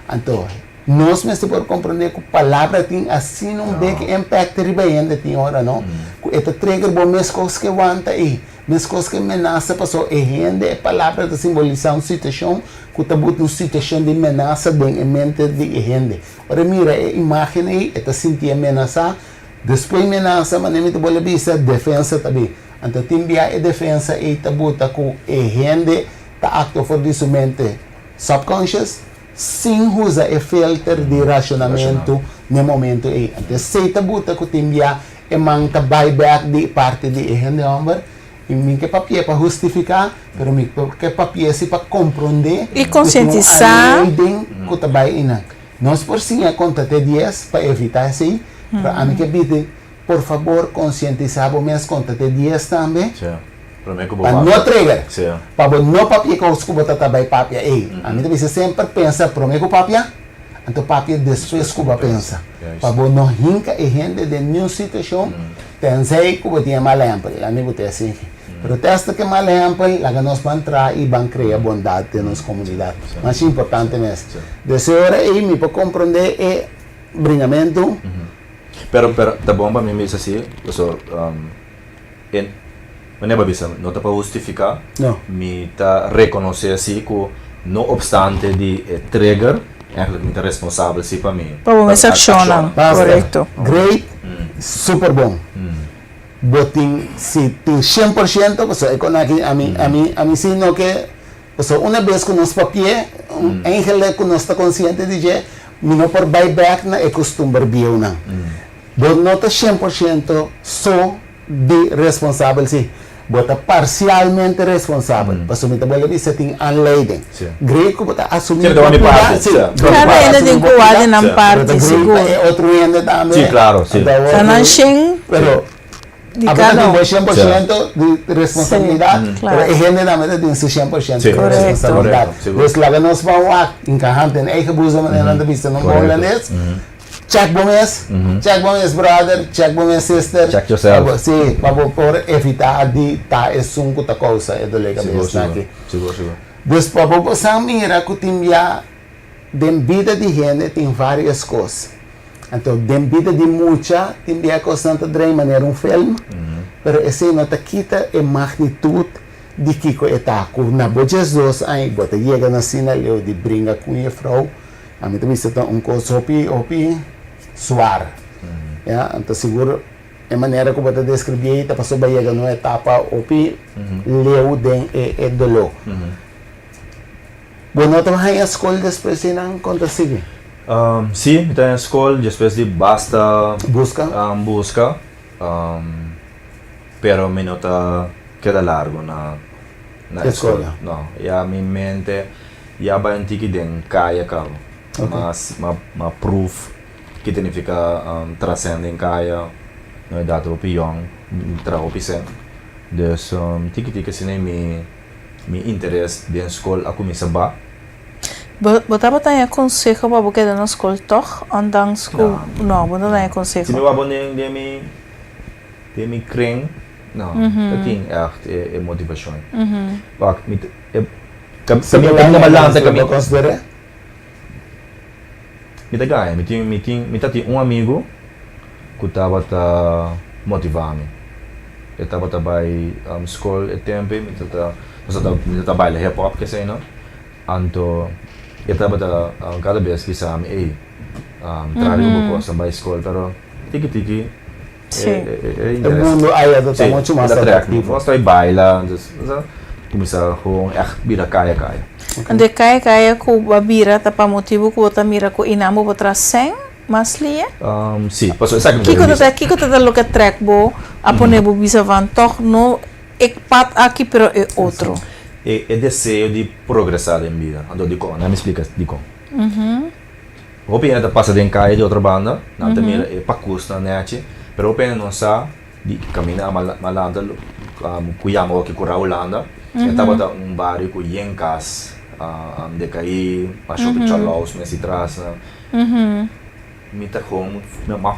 Speaker 1: Anto nos mester por komprondé ku palabra tin asina un big impact riba hende tin ora no, ku e ta trigger bo meskos ku e wanta ei, meskos ku e menasa pasobra e hende e palabra ta simbolisá un situashon ku ta buta un situashon di menasa den e mente di e hende. Ora e mira e imágen ei e ta sintié menasá, despues menasa manera mi ta bolbe bisa defensa ta bin. Anto tin bia e defensa ei ta buta ku e hende ta aktua for di su mente subconscious sin usa e filter di rashonamentu n'e momentu ei. Anto esei ta buta ku tin bia e man ta bai bèk di parti di e hende hòmber i mi ke papi'é pa hustifiká, pero mi ke papi'é si pa komprondé
Speaker 2: I
Speaker 1: ku tin un
Speaker 2: konsientisá.
Speaker 1: aanleiding ku ta bai einan. Nos por siña konta te dies pa evitá esei, pero ami ke bidi Por fabor konsientisá bo mes konta te dies tambe pa no trigger, pa bo no papia kos ku bo ta ta bai papia. Ey, ami ta bisa semper pensa promé ku papia, anto papia despues ku bo a pensa, pa bo no hinka e hende den niun situashon tenzij ku bo tin e mal ehèmpel. Ami bo ta esigi. Pero te asta ku e mal ehèmpel laga nos ban traha i ban krea bondat den nos komunidat. Masha importante mes. Desde e ora ey mi por komprondé e bringamentu.
Speaker 3: Pero, pero, ta bon pa mi bisa si, paso, e, manera bo a bisa, no ta pa hustifiká,
Speaker 1: No.
Speaker 3: mi ta rekonosé si ku no opstante di e trigger, eigenlijk mi ta responsabel si pa mi,
Speaker 2: Pa bo mes akshonnan,
Speaker 1: Basta.
Speaker 2: korekto.
Speaker 1: Great, super bon. Bo tin, si tin 100%, paso e kon aki ami, ami, ami si no ke Pasobra una bes ku nos papi'é, eigenlijk ku nos ta konsiente di dje, mi no por bai bèk na e kustumber bieunan. Bo no ta 100% so di responsabel sí, bo ta parsialmente responsabel, pasobra mi ta bolbe bisa tin aanleiding. Great ku bo ta asumí bo pida, sí,
Speaker 2: Kada hende tin ku wak di nan parti, sigur.
Speaker 1: Pero ta great pa e otro hende tambe.
Speaker 2: Ta nan shen.
Speaker 1: Pero
Speaker 2: Di
Speaker 1: Abo ta
Speaker 2: cada
Speaker 1: tin
Speaker 2: un.
Speaker 1: bo 100% di responsabilidad,
Speaker 2: Sí,
Speaker 1: pero
Speaker 2: claro.
Speaker 1: e hende tambe ta tin su 100% di
Speaker 2: Correcto.
Speaker 1: responsabilidad.
Speaker 3: Correcto, sigur.
Speaker 1: Dus laga nos ban wak encahante den eigen boezem manera nan ta bisa na un bon
Speaker 3: Correcto.
Speaker 1: holandes. Check bo mes, check bo mes brother, check bo mes sister.
Speaker 3: Check yourself.
Speaker 1: Pa bo, sí, pa bo por evita di ta esun cu ta causa e dolor
Speaker 3: Sigur,
Speaker 1: cabeza
Speaker 3: sigur.
Speaker 1: aki.
Speaker 3: Sigur, sigur.
Speaker 1: Dus pa bo por sa mira cu tin bia den bida di hende tin varios cos. Anto den bida di mucha tin bia kosnan ta drei manera un film, pero esei no ta kita e magnitut di kiko e ta. Ku na bo 12 aña bo ta yega na asina leu di bringa ku un jefrou, ami ta bisa ta un kos hopi hopi suar. Ya, anto sigur e manera ku bo ta deskribí ei ta pasobra bo a yega na un etapa hopi leu den e doló. Bo no ta haña skol despues di nan? Kon ta sigui?
Speaker 3: Sí, mi ta haña skol despues di basta
Speaker 1: Buska?
Speaker 3: buska, pero mi no ta keda largu na na e skol. No, ya mi mente ya bai un tiki den kaya kaba. Mas m'a pruf ki ta nifiká trasende den kaya, no edat hopi yòn, mi traha hopi sèn. Dus tiki tiki asina mi. Mi interes den skol a kuminsá ba.
Speaker 2: Bo bo tabata haña konseho pa bo keda na skol tòg? Ondanks ku no, bo no ta haña konseho.
Speaker 3: Si mi wak bo den den mi den mi kren, no, ta tin ègt e e motivashon. Wak, mi ta e kaminda mi a lanta
Speaker 1: Bo konsider'é?
Speaker 3: Mi ta gaña, mi tin mi tin mi ta tin un amigu ku tabata motivá mi. E tabata bai skol e tempu ei, mi ta ta nos ta mi ta baila hip hop kesei no. Anto e tabata kada bes bisa mi ey traha riba bo kos bai skol pero tiki tiki
Speaker 2: Sí.
Speaker 3: E, e,
Speaker 1: e mundo aya ta mucho mas atractivo.
Speaker 3: Nos ta baila, dus cuminsa gewoon echt bira kaya kaya.
Speaker 2: Anto e kaya kaya ku bo a bira ta pa motibu ku bo ta mira ku einan bo por traha sèn mas lia?
Speaker 3: Sí, pasobra esaki mi ta
Speaker 2: Kiko ta
Speaker 3: bisa.
Speaker 2: kiko ta loke a trèk bo a pone bo bisa van tòg no e pad aki pero e otro?
Speaker 3: E e deseo di progresá den bida. Anto dikon? Nan mi splika dikon. Hopi hende ta pasa den kaya di otro banda, nan ta mira e pakusnan nechi, pero hopi hende no sa. Di kaminda a lanta ku yama awor ki Kura Hulanda, e tabata un bario ku yen kas dekaí, masha hopi chalous mes di tras. Mi ta gewoon,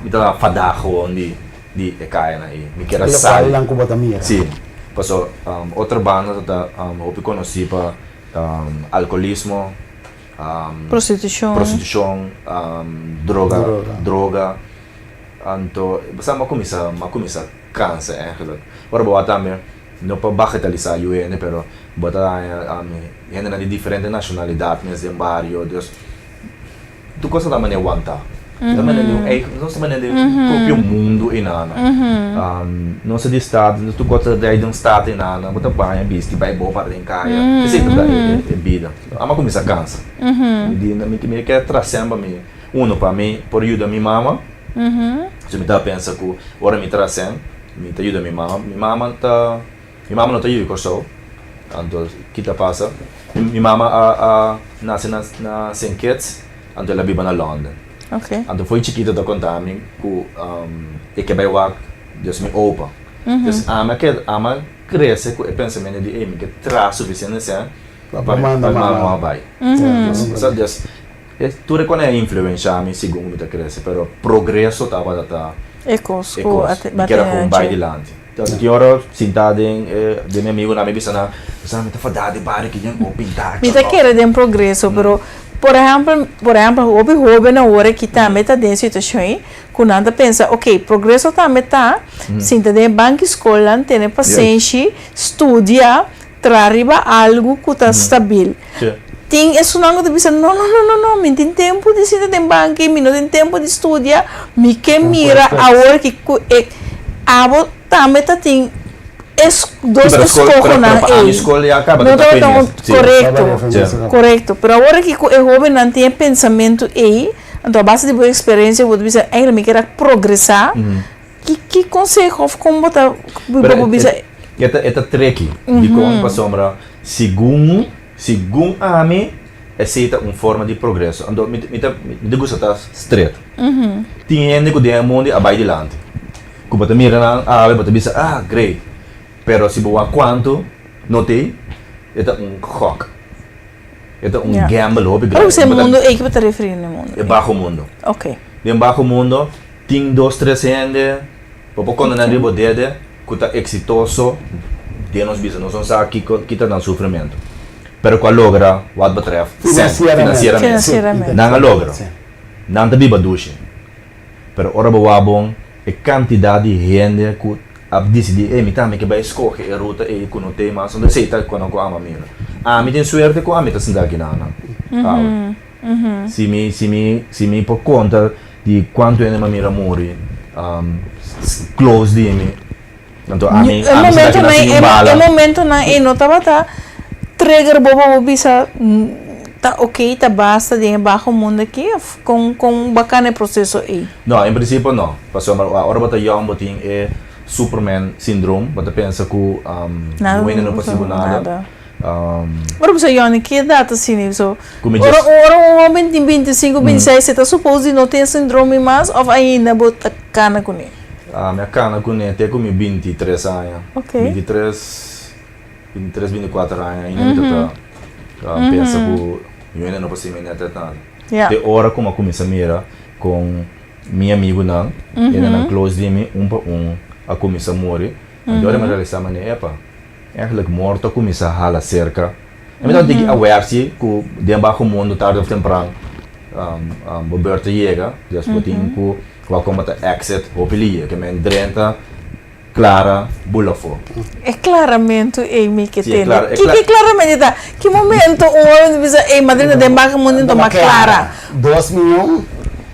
Speaker 3: mi ta fadá gewoon di di e kayanan ei. Mi kier a sali.
Speaker 1: Lokalnan ku bo ta mira.
Speaker 3: Sí. Paso otro banda ta hopi konosí pa alkolismo,
Speaker 2: Prostitushon.
Speaker 3: prostitushon, droga, droga. Anto sa mi a kuminsá, mi a kuminsá kansa eigenlijk. Ora bo wak tambe, no pa bagetalisá yu hende, pero bo ta haña hendenan di diferente nashonalidat mes den bario, dus. Tur cosa ta manera wantá. Ta manera di un eigen, nos ta manera di un propio mundo einana. Nos ta di stad, tur cosa ta drai den stad einana. Bo ta baña, bisti, bai bo para den kaya. Esei ta e bida. Amo a kuminsá kansa. Mi di, mi ke traha sèn pa mi, uno pa mi por yuda mi mama. So mi ta pensa ku ora mi traha sèn, mi ta yuda mi mama. Mi mama ta. Mi mama no ta yu di Kòrsou, anto ki ta pasa? Mi mama a a nase na na Saint Kitts, anto el a biba na London.
Speaker 2: Okay.
Speaker 3: Anto fo'i chikito ta konta mi ku e ke bai wak dus mi opa. Dus ami a keda ami a krese ku e pensamentu di ey mi ke traha sufisiente sèn
Speaker 1: Pa
Speaker 3: pa
Speaker 1: manda
Speaker 3: mama
Speaker 1: mama.
Speaker 3: bai. Dus dus tur e kos a influensha mi segun ku mi ta krese, pero progreso tabata ta
Speaker 2: E kos
Speaker 3: e
Speaker 2: ku a
Speaker 3: kos. Mi kier a kon bai dilanti. Ta tin ora sintá den e den mi amigunan mi bisa nan, Sa mi ta fadá di bario ki den ku pintá
Speaker 2: Mi ta
Speaker 3: chòlò.
Speaker 2: kere den progreso, pero por ehèmpel, por ehèmpel hopi hóben awor aki tambe ta den situashon ei ku nan ta pensa, oke, progreso tambe ta sinta den e banki skolnan, tene pasenshi, studia, traha riba algu ku ta stabil. Tin esunnan ku ta bisa, no, no, no, no, no, mi tin tempu di sinta den banki, mi no tin tempu di studia, mi ke mira awor ki ku e abo tambe ta tin e dos eskohonan ei. No tabata un korekto, korekto. Pero awor aki ku e hóbennan tin e pensamentu ei, anto a base di bo eksperensia bo ta bisa, eigenlijk mi kier a progresá. Ki ki conseho of con bo ta bo
Speaker 3: Pero
Speaker 2: bo bisa?
Speaker 3: E ta e ta tricky. Dikon? Pasobra segun segun ami esei ta un forma di progreso. Anto mi mi ta mi ta gusta ta stret. Tin hende ku den e mundo a bai dilanti. Ku bo ta mira nan awe bo ta bisa ah great. Pero si bo wak kuantu no t'ei e ta un gok. E ta un gamble hopi
Speaker 2: Pero
Speaker 3: grandi.
Speaker 2: e mundo ei ki bo ta referi na e mundo
Speaker 3: E baho mundo.
Speaker 2: Okay.
Speaker 3: Den baho mundo Tin dos tres hende, bo por konta nan riba bo dede, ku ta eksitoso den nos bida. Nos no sa kiko ki ta nan sufrimentu, pero ku a logra wat betrèf sèn,
Speaker 1: Finansieramente.
Speaker 2: Finansieramente.
Speaker 3: Nan a logra. Nan ta biba dushi. Pero ora bo wak bon, e kantidat di hende ku a disidí, ey, mi tambe ke bai skohe e ruta ey ku no t'ei mas, esei ta ku nan ku ama mira. Ami tin suerte ku ami ta sinta aki nan awe. Si mi si mi si mi por konta di kuantu hende mi a mira muri close di mi anto ami
Speaker 2: E
Speaker 3: ami si ta keda
Speaker 2: momentonan
Speaker 3: sin
Speaker 2: e
Speaker 3: un bala.
Speaker 2: e momentonan ei no tabata trigger bo pa bo bisa ta ok ta basta den e baho mundo aki of kon kon bakan e proseso ei?
Speaker 3: No, en prinsipio no, pasobra ora bo ta yòn bo tin e superman syndroom, bo ta pensa ku
Speaker 2: Nada
Speaker 3: niun hende no por hasi bo nada.
Speaker 2: Ora bo sa yòn ki edat asina so ora ora un hoben tin bintisinku bintiseis e ta supos di no tin e sindrome mas of ainda bo ta kana kuné?
Speaker 3: Mi a kana kuné te ku mi bintitres aña. Bintitres bintitres bintikuater aña ainda mi ta ta pensa ku mi hende no por siña mi nèt nada. Te ora ku mi a kuminsá mira kon mi amigunan hendenan close di mi un pa un a kuminsá muri anto ora mi a realisá manera epa. Eigenlijk morto a kuminsá hala serka. E mi tabata tiki aware si ku den baho mundo tarde of tempran bo beurt ta yega, dus bo tin ku wak kon bo ta exit hopi liye, ke men drenta klara bula afó.
Speaker 2: E klaramentu ei mi ke
Speaker 3: Si, e
Speaker 2: tende.
Speaker 3: klar, e
Speaker 2: Ki
Speaker 3: klar.
Speaker 2: ki klaramente ta? Ki momento un hoben ta bisa ei m'a drenta den baho mundo enton m'a klara?
Speaker 1: Dos miyon.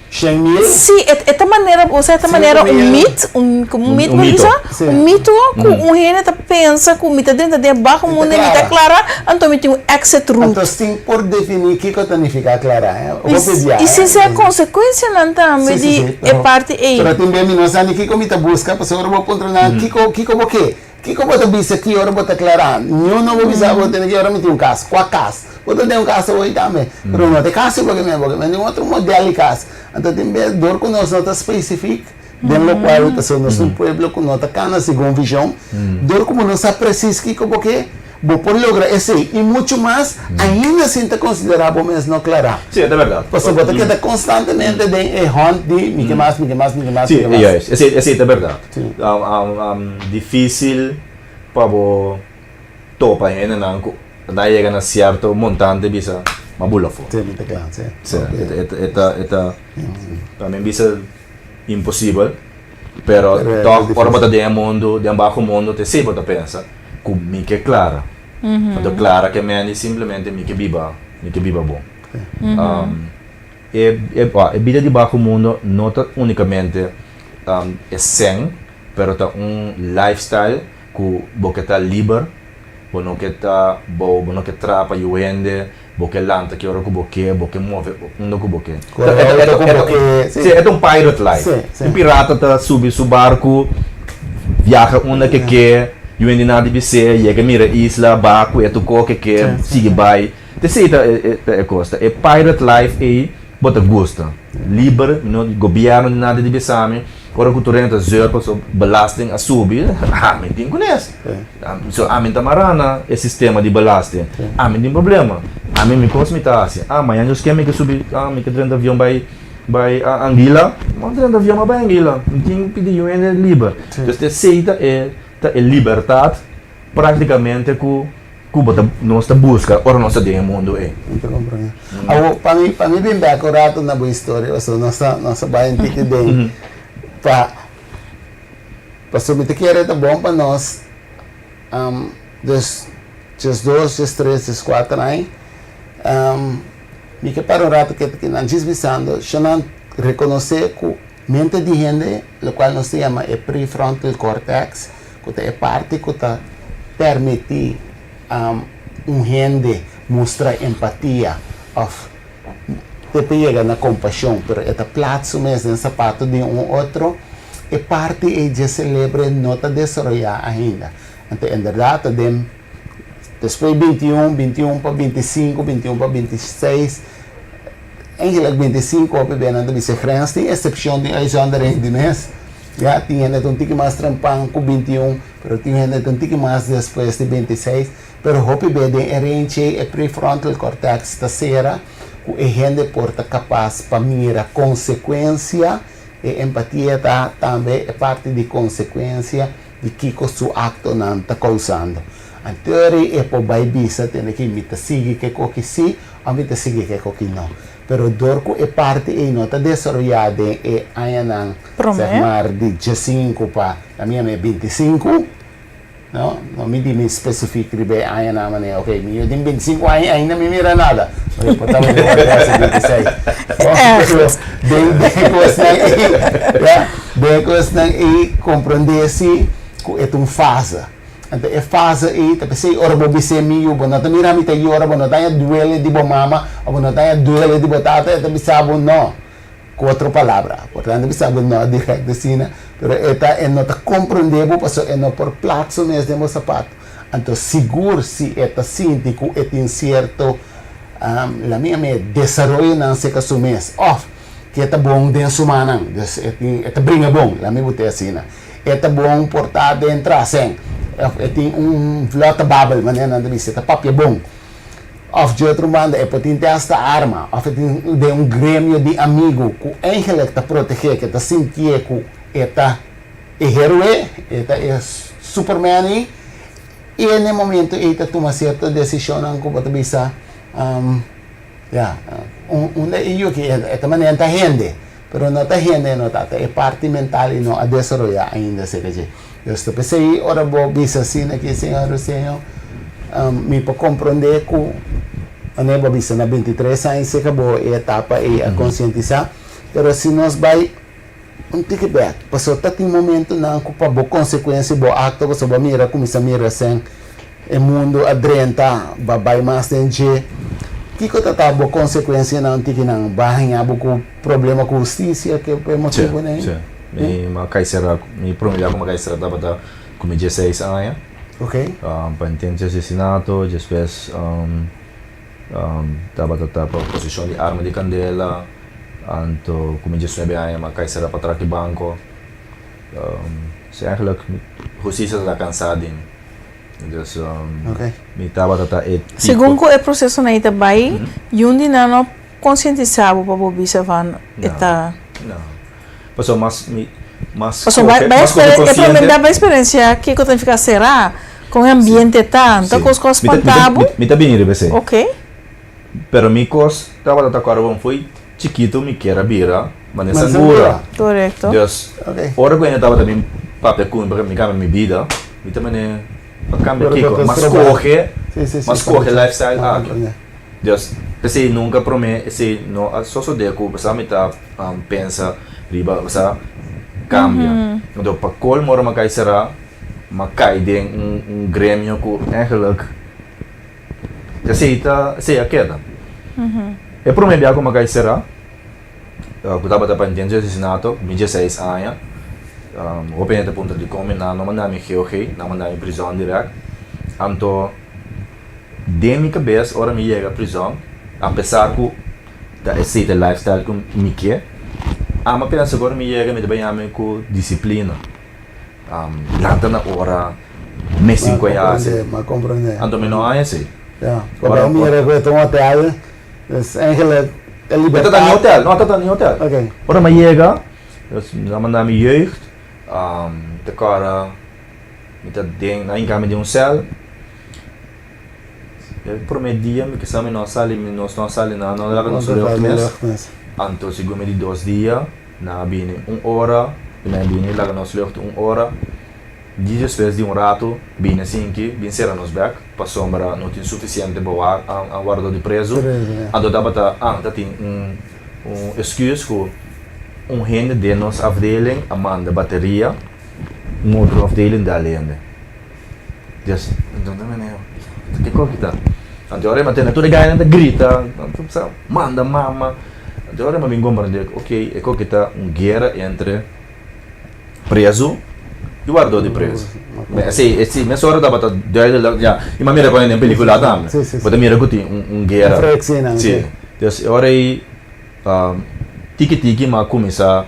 Speaker 1: Shen mil?
Speaker 2: Sí, e e ta manera, osea e ta manera un mit, un como un mit
Speaker 3: Un
Speaker 2: bo
Speaker 3: mito.
Speaker 2: bisa?
Speaker 1: Sí.
Speaker 2: Un mito ku un hende ta pensa ku mi ta drenta den baho mundo i mi ta klara, anto mi tin un exit route.
Speaker 1: Anto sin por definí kiko ta nifiká klara, eh? Hopi bia,
Speaker 2: I
Speaker 1: eh?
Speaker 2: sin ser konsekuensianan tambe
Speaker 1: Sí, sí,
Speaker 2: di
Speaker 1: sí,
Speaker 2: e
Speaker 1: pero
Speaker 2: parti ei.
Speaker 1: pero tin bia mi no sa ni kiko mi ta buska, pasobra ora bo puntra nan kiko kiko bo ke? Kiko bo ta bisa ki ora bo ta klará? Niun no bo bisa bo tene ki ora mi tin un kas. Kua kas? Bo ta den un kas awor tambe. Pero no ta e kas bo ke men, bo ke men den otro model di kas. Anto tin bes dor ku nos no ta spesifik. Den lokual pasobra nos ta un pueblo ku no ta kana segun vishon. Dor ku bo no sa presis kiko bo ke, bo por logra esei i muchu mas ainda sin ta konsiderá bo mes no klará.
Speaker 3: Sí, e ta bèrdat.
Speaker 1: Pasobra bo ta keda konstantemente den e hunt di mi ke mas, mi ke mas, mi ke mas, mi ke mas.
Speaker 3: Sí, juist. Esei, esei ta bèrdat. Difísil pa bo topa hendenan ku ta yega na sierto montante bisa m'a bula afó.
Speaker 1: Sí, mi ta kla, sí.
Speaker 3: Sí, e ta, e ta, pa mi bisa imposibel, pero tòg ora bo ta den e mundu, den baho mundu, ta esei bo ta pensa, ku mi ke klara. Anto klara ke mende simplemente mi ke biba, mi ke biba bon. E e bida di baho mundo no ta únikamente e sèn, pero ta un lifestyle ku bo ke ta liber, bo no ke ta bou, bo no ke traha pa yu hende, bo ke lanta ki ora ku bo ke, bo ke move unda ku bo ke.
Speaker 1: Ku auto ku bo ke,
Speaker 3: si. E ta un pirate life. Un pirata ta subi su barku, viaha unda ke ke, yu hende nan di bis'é, yega mira isla, baha ku e tokó ke ke, sigui bai. Ta esei ta e kos, ta e pirate life ei bo ta gusta. Liber, no gobierno ni nada di bisa mi, ora ku tur hende ta zeur pasobra belasting a subi, ami tin kunes. So ami ta mará na e sistema di belasting, ami tin problema, ami mi kos mi ta hasi. Ah mañana Dios ke mi ke subi, ah mi ke drenta avion bai bai Anguilla, mi drenta avion bai Anguilla, mi tin pidi yu hende liber. Dus ta esei ta e ta e libertat praktikamente ku. Ku bo ta nos ta buska ora nos ta den e mundu ei.
Speaker 1: Mi ta komprende. Awor, pa mi, pa mi bin bek un ratu na bo historia, pasobra nos ta, nos a bai un tiki den pa, pasobra mi ta kere ta bon pa nos, dus 12, 13, 14 aña, mi ke para un ratu ketu kinan djis bisando, shonnan rekonosé ku mente di hende, lokual nos ta yama e prefrontal cortex, ku ta e parti ku ta permití un hende mustra empatia òf te por yega na kompashon, pero e ta plats su mes den sapato di un otro, e parti ei dje selebre no ta desaroyá ainda. Anto inderdat ta den despues 21, 21 pa 25, 21 pa 26, Eigenlijk 25 hopi bia nan ta bisa grens tin excepcion tin uitzondering di mes ya tin hende ta un tiki mas trempan ku 21 pero tin hende ta un tiki mas despues di 26 pero hopi bia den e range ei e prefrontal cortex ta sera ku e hende por ta kapas pa mira konsekuensia e empatia ta tambe e parti di konsekuensia di kiko su aktonan ta kousando anto e por bai bisa tende ki mi ta sigui ke koki si Of mi ta sigui ke koki no. Pero dor ku e parti ei no ta desaroyá den e añanan,
Speaker 2: Promé.
Speaker 1: sèg mar di diesinku pa na mi yama e 25, no, no mi di mi spesifik riba e añanan manera ok mi yu tin 25 aña ainda mi mira nada, oye por ta mi wòrdu hasi 26. Bon, pero den den kosnan ei, ya, den e kosnan ei komprondé si ku e ta un fase. Anto e fase ei ta p'esei ora bo bis'é mi yu, bo no ta mira mi ta yora, bo no ta haña duele di bo mama òf bo no ta haña duele di bo tata, e ta bisa bo no. Ku otro palabra, por tanto bisa bo no dirèkt asina, pero e ta e no ta komprondé bo pasobra e no por plak su mes den bo sapato. Anto sigur si e ta sinti ku e tin sierto lami yam'é desaroyonan serka su mes òf ku e ta bon den su mannan, dus e tin e ta bringa bon, lami bo te asina. E ta bon por ta den trasen. Of e tin un vlot ta babel, manera nan ta bisa, e ta papia bon. Of dje otro banda e por tin te hasta arma. Of e tin den un gremio di amigu ku eigenlijk ta protegé, ku e ta sintié ku e ta e heroe, e ta e superman ei. I na e momento ei ta tuma sierto desishonnan ku bo ta bisa, Ya, unda e yu aki e ta manera ta hende, pero no ta hende e no ta, ta e parti mental i no a desaroyá ainda serka dje. Dios ta p'esei ora bo bisa asina aki, Señor Roseño, mi por komprondé ku manera bo a bisa na 23 aña serka bo e etapa ei a konsientisá, pero si nos bai Un tiki bek, pasobra ta tin momentunan ku pa bo konsekuensia bo akto pasobra bo a mira kuminsá mira esei e mundu a drenta ba bai mas den dje. Kiko ta ta bo konsekuensianan un tiki nan? Ba haña bo ku problema ku hustisia ke pa e motibunan ei?
Speaker 3: Si, si. Mi a kai sera, mi prome bia ku mi a kai sera tabata ku mi dieseis aña.
Speaker 1: Ok.
Speaker 3: Pa intento di asesinato, despues Tabata ta pa posishon di arma di kandela, anto ku mi 19 aña mi a kai sera pa traki banko. Dus eigenlijk hustisia ta kansa di mi. Dus mi tabata ta e tipo.
Speaker 2: Segun ku e prosesonan ei ta bai, yun di nan no konsientisá bo pa bo bisa van e ta.
Speaker 3: No. Pasobra mas mi mas
Speaker 2: Pasobra
Speaker 3: kohe
Speaker 2: bai
Speaker 3: mas kohe
Speaker 2: e
Speaker 3: konsiente.
Speaker 2: prome bia bai eksperensiá kiko ta nifiká será, kon e ambiente ta, anto kos ku a spantá bo.
Speaker 3: Mi ta bini riba esei.
Speaker 2: Ok.
Speaker 3: Pero mi kos tabata ta kòrda bon fo'i chikitu mi kier a bira mane sangura.
Speaker 2: Korekto.
Speaker 3: Dus ora ku hende tabata bin papia ku mi pa mi kambia mi bida, mi ta mane pa kambia kiko? M'a skohe, m'a skohe lifestyle aki. Dus p'esei nunka promé esei no a sosodé ku pasá mi ta pensa riba pasá kambia. Anto pa kolmo ora m'a kai será, m'a kai den un gremio ku eigenlijk Esei ta, esei a keda. E prome bia ku mi a kai será, ku tabata pa intento di asesinato, mi dieseis aña, hopi hende ta puntra dikon mi nan no manda mi GOG, nan manda mi prizòn dirèkt. Anto den mi kabes ora mi yega prizòn, apesar ku ta esei ta e lifestyle ku mi ke, amo a pensa ku ora mi yega mi ta bai yami ku disiplina. Lanta na ora mes sinku a hasi.
Speaker 1: Ma comprende.
Speaker 3: Anto mi no a hasi.
Speaker 1: Ja, porque a mira cu e ta un hotel, dus eigenlijk e libertad.
Speaker 3: E ta ni hotel, no ta ni hotel.
Speaker 1: Ok.
Speaker 3: Ora mi a yega, dus nan a manda mi jeugd, mi ta kora, mi ta den, nan a hinka mi den un cel. E prome dia mi kisa mi no a sali, nos no a sali nada, no a laga nos lucht mes. Anto segun mi di dos dia. Nan a bini un ora, i nan a bini laga nos lucht un ora. Djis despues di un ratu, bini asinki, bin sera nos bek, pasobra no tin sufisiente bewaak wardador di prezu. Anto tabata, ah, ta tin un un excuse ku un hende den nos afdeling a manda bateria un otro afdeling dal hende. Des, anto ta mene, kiko ki ta? Anto ora e mantene tur e gainan ta grita, anto sa manda mama. Anto ora mi a bin komprende, ok, e koki ta un guera entre prezu i wardador di prezu. Esei, esei mesora tabata duidelijk, ya, i mi a mira kon den pelikula tambe. Bo ta mira ku tin un guera. Si. Des e ora ei tiki tiki mi a kuminsá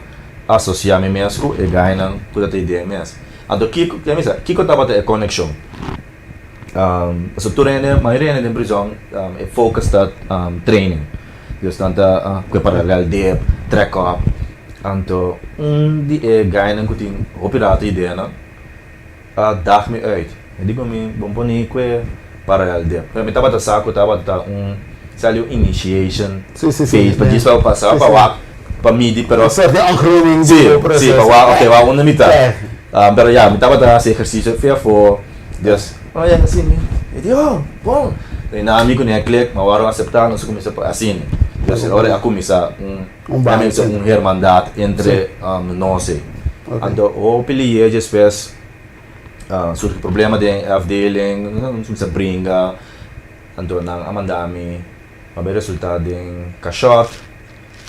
Speaker 3: asosiá mi mes ku e gainan ku ta tin den mes. Anto kiko, mi sa, kiko tabata e konekshon? Pasobra tur hende, mayoria hende den prizòn e focus ta training. Dus nan ta kue paralel dip, trek op. Anto un di e gainan ku tin hopi rato ideanan a dag mi uit. Mi di ku mi bon pone kue paralel dip. Mi tabata sa ku tabata un sali un initiation phase pa djis pa pasa pa wak pa midi pero
Speaker 1: Un soort di ongroening
Speaker 3: di bo proceso. Si, pa wak ok wak unda mi ta. Pero ya mi tabata hasi ehersisio fe afo. Dus, oh ya asina mi di oh bon. Mi nan ami ku ne a klik, ma wòrdu aseptá, nos a kuminsá pa asina. Dus e ora a kuminsá un un hermandad entre nos ei. Anto hopi liye despues surgi problema den e afdeling, nos kuminsá bringa, anto nan a manda mi a bai resultá den kashòt.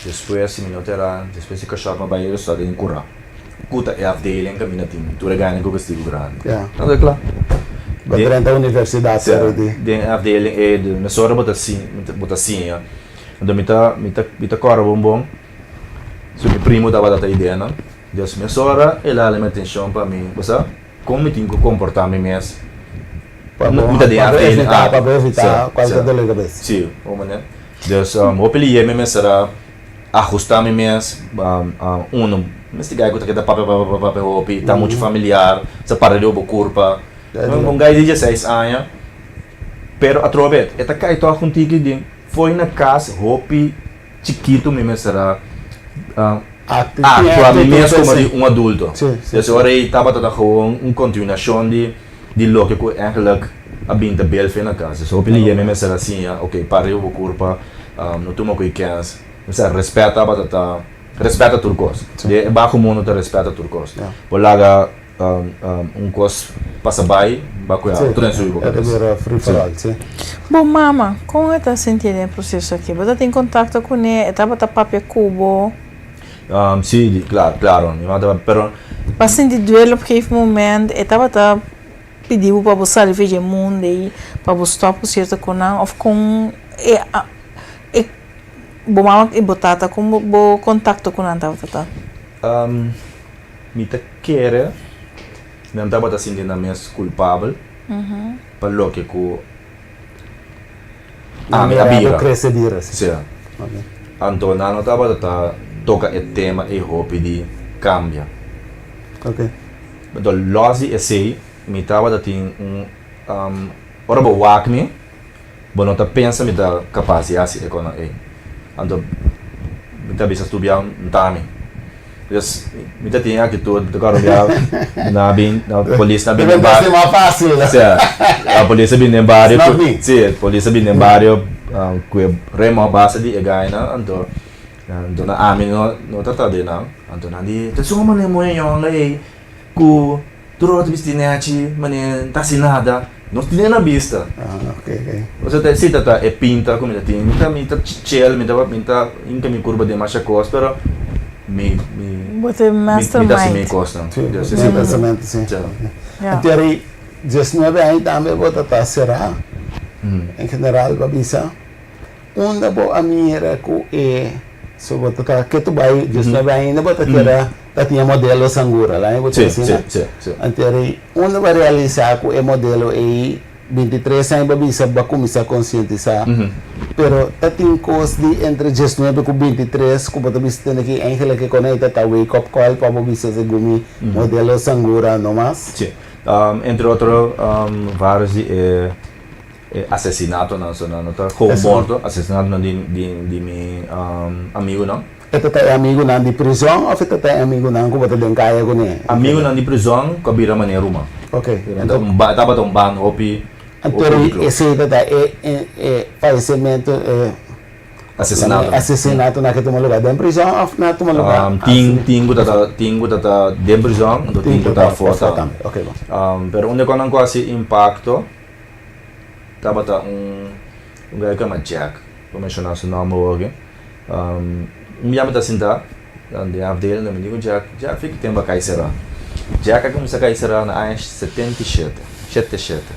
Speaker 3: Despues si mi no ta era, despues di kashòt mi a bai resultá den kurá. Ku ta e afdeling kaminda tin tur e gana ku kastigu grandi.
Speaker 1: Ja.
Speaker 3: Anto e kla.
Speaker 1: Bo drenta universidat
Speaker 3: Si,
Speaker 1: pero di.
Speaker 3: den e afdeling e mesora bo ta bo ta siña. Anto mi ta mi ta mi ta kòrda bon bon su mi primo tabata ta ideanan. Dus mesora el a hala mi atenshon pa mi, bo sa, kon mi tin ku komportá mi mes.
Speaker 1: Pa bo
Speaker 3: Mi ta den
Speaker 1: pa bo
Speaker 3: afdeling
Speaker 1: evitá
Speaker 3: aki.
Speaker 1: pa bo evitá
Speaker 3: Si,
Speaker 1: kualke
Speaker 3: si.
Speaker 1: dolor di kabes.
Speaker 3: Si, bo manera. Dus hopi liye mi mester a ahusta mi mes, uno mester guy ku ta keda papia papia papia papia hopi, ta muchu familiar, sa para riba bo kurpa. Un guy di dieseis aña, pero atrobe e ta kai tòg un tiki den fo'i na kas hopi chikitu mi mester a aktua mi mes komo di un adulto. Dus ora ei tabata ta gewoon un kontinuashon di. Di loke ku ègelijk a bin ta bel fe na kas. Dus hopi liye mi mester a siña, ok, para riba bo kurpa, no tuma ku e kèns. Mester rèspèt tabata ta, rèspèt ta tur kos. Den e baho mundu ta rèspèt ta tur kos. Bo laga un kos pasa bai, ba ku e otro den subi bo kabes.
Speaker 2: Bo mama, kon e ta sinti den e proseso aki? Bo ta tin kontakto kuné? E tabata papia ku bo?
Speaker 3: Si, klaro, klaro. Mi mama tabata, pero.
Speaker 2: Bo a sinti duel op gegeven moment? E tabata pidi bo pa bo sali for dje mundu ei, pa bo stòp ku sierto konan? Òf kon e e bo mama i bo tata, kon bo kontakto ku nan tabata ta?
Speaker 3: Mi ta kere nan tabata sinti nan mes kulpabel pa loke ku ami a bira. Sí. Anto nan no tabata ta toka e tema ei hopi di kambia. Anto lòs di esei mi tabata tin un ora bo wak mi Bo no ta pensa mi ta kapas di hasi e konan ei. Anto mi ta bisa studia nta mi. Dus mi ta tin e aktitut, mi ta kòrda bia na bin na polis na bin den bario.
Speaker 1: Mas fácil.
Speaker 3: Si, a polis a bin den bario.
Speaker 1: It's not me.
Speaker 3: Si, polis a bin den bario ku e remo a base di e gainan anto anto na ami no no ta ta den nan. Anto nan di ta suma manera muhé yòn ei Ku tur ora ta bisti nechi, manera no ta hasi nada, nos tin na bista.
Speaker 1: Ah, ok, ok.
Speaker 3: Osea ta si ta ta e pinta ku mi ta tin, mi ta mi ta chill, mi ta mi ta hinka mi kurpa den masha kos, pero mi mi
Speaker 2: Bo ta e
Speaker 3: mi ta hasi mi
Speaker 2: mastermind.
Speaker 3: kosnan.
Speaker 1: Sí,
Speaker 3: Dios,
Speaker 1: bo
Speaker 3: si ta.
Speaker 1: pensamentu, si.
Speaker 3: Ja.
Speaker 2: Ja.
Speaker 1: Anto eri diesnuebe aña tambe bo ta ta será, en general bo a bisa. Unda bo a mira ku e so bo ta ta ke tu bai diesnuebe aña ainda bo ta keda ta tin e modelo sangura la bo ta asina? Anto eri unda bo a realisa ku e modelo ei bintitres aña bo a bisa bo a kuminsa konsientisa pero ta tin kos di entre diesnuebe ku bintitres ku bo ta bisa tene ki eigenlijk e kona ei ta ta wake up call pa bo bisa segun mi modelo sangura no mas?
Speaker 3: Si, entre otro varios di e E asesinatonan so nan no ta gewoon morto, asesinatonan di di di mi amigunan.
Speaker 1: E ta ta e amigunan di prizòn òf e ta ta e amigunan ku bo ta den kaya kuné?
Speaker 3: Amigunan di prizòn ku a bira manera ruman.
Speaker 1: Ok.
Speaker 3: Anto un ba tabata un band hopi
Speaker 1: Anto
Speaker 3: hopi close.
Speaker 1: esei ta ta e e e fayesimentu e
Speaker 3: Asesinatonan.
Speaker 1: Asesinatonan ke tuma lugá den prizòn òf na tuma lugá?
Speaker 3: Tin tin ku ta ta tin ku ta ta den prizòn anto tin ku ta afó tambe.
Speaker 1: Ok bon.
Speaker 3: Pero un di e kosnan ku a hasi impakto. Tabata un un guy ku yama Jack, por menshoná su nòmber oki. Un bia mi ta sintá den afdeling mi di ku Jack, Jack fi ki tempu a kai será? Jack a kuminsá kai será na aña 77, shete shete,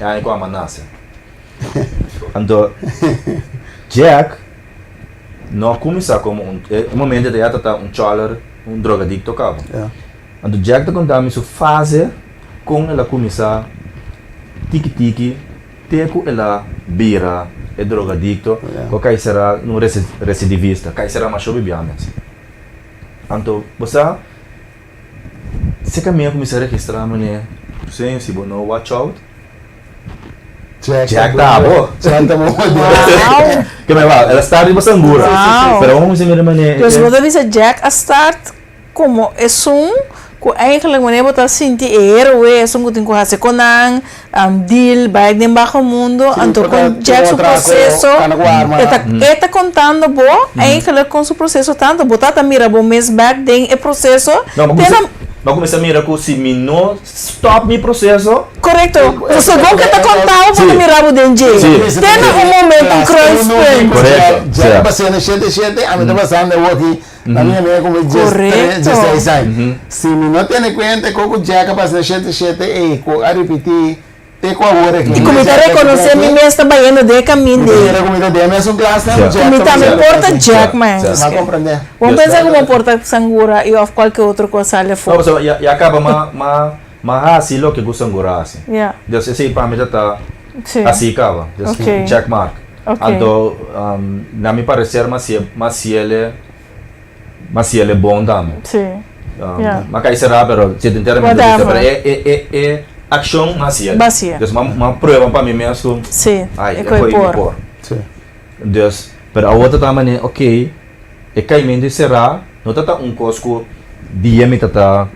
Speaker 3: e aña ku amo a nase. Anto Jack no a kuminsá komo un, e momento ei ta ta un chòler, un drogadikto kaba. Anto Jack ta konta mi su fase kon el a kuminsá tiki tiki te ku el a bira e drogadikto ku a kai será un residivista, kai será masho bibiá mes. Anto bo sa si kaminda kuminsá registrá manera Señor si bo no watch out Jack ta abo.
Speaker 1: Jack ta bo.
Speaker 2: Wow.
Speaker 3: Ke me wou el a start riba sangura pero awor kuminsá mira manera
Speaker 2: Dus bo ta bisa Jack a start Como esun cu eigenlijk wanneer bo ta sinti e heroe, esun cu tin cu haci con nan, deal, bay den baho mundo, anto con Jack su proceso, e ta e ta contando bo eigenlijk con su proceso tanto bo ta ta mira bo mes bek den e proceso,
Speaker 3: No,
Speaker 2: te na.
Speaker 3: Bo a cuminsa mira cu si mi no stop mi proceso.
Speaker 2: Correcto, segun cu e ta contabo bo ta mira bo den dje, te na un momento un kruispunt.
Speaker 3: Correcto,
Speaker 1: Jack a pasa na shete shete, ami ta pasando awoki. Na mi amiga como 16 aña. Si mi no tene cuenta cu cu Jack a pasa na shete shete ey cu a ripiti te cu awor aki.
Speaker 2: Y cu mi ta reconoce mi mes ta bayendo den e caminda ey.
Speaker 1: Mi ta mira cu mi ta den e mesun klas cu Jack.
Speaker 2: Cu mi tambe por ta Jack man.
Speaker 1: Mi a comprende.
Speaker 2: Bo pensa cu bo por ta sangura y of cualke otro cos sali afo.
Speaker 3: No pasobra ya caba ma haci loke cu sangura haci. Dus esey pa mi ta ta haci caba. Dus check mark. Anto na mi parecer mas ciele mas ciele bon tambe.
Speaker 2: Sí.
Speaker 3: Ma kai será pero si enteramente
Speaker 2: Whatever.
Speaker 3: pero e e e e accion mas ciele.
Speaker 2: Mas ciele.
Speaker 3: Dus ma ma prueba pa mi mes ku
Speaker 2: Sí.
Speaker 3: ai
Speaker 2: E
Speaker 3: e
Speaker 2: koi
Speaker 3: koi mi
Speaker 2: por.
Speaker 3: por.
Speaker 1: Sí.
Speaker 3: Dus pero awor ta ta manera ok e kaimentu e será no ta ta un kos ku dia mi ta ta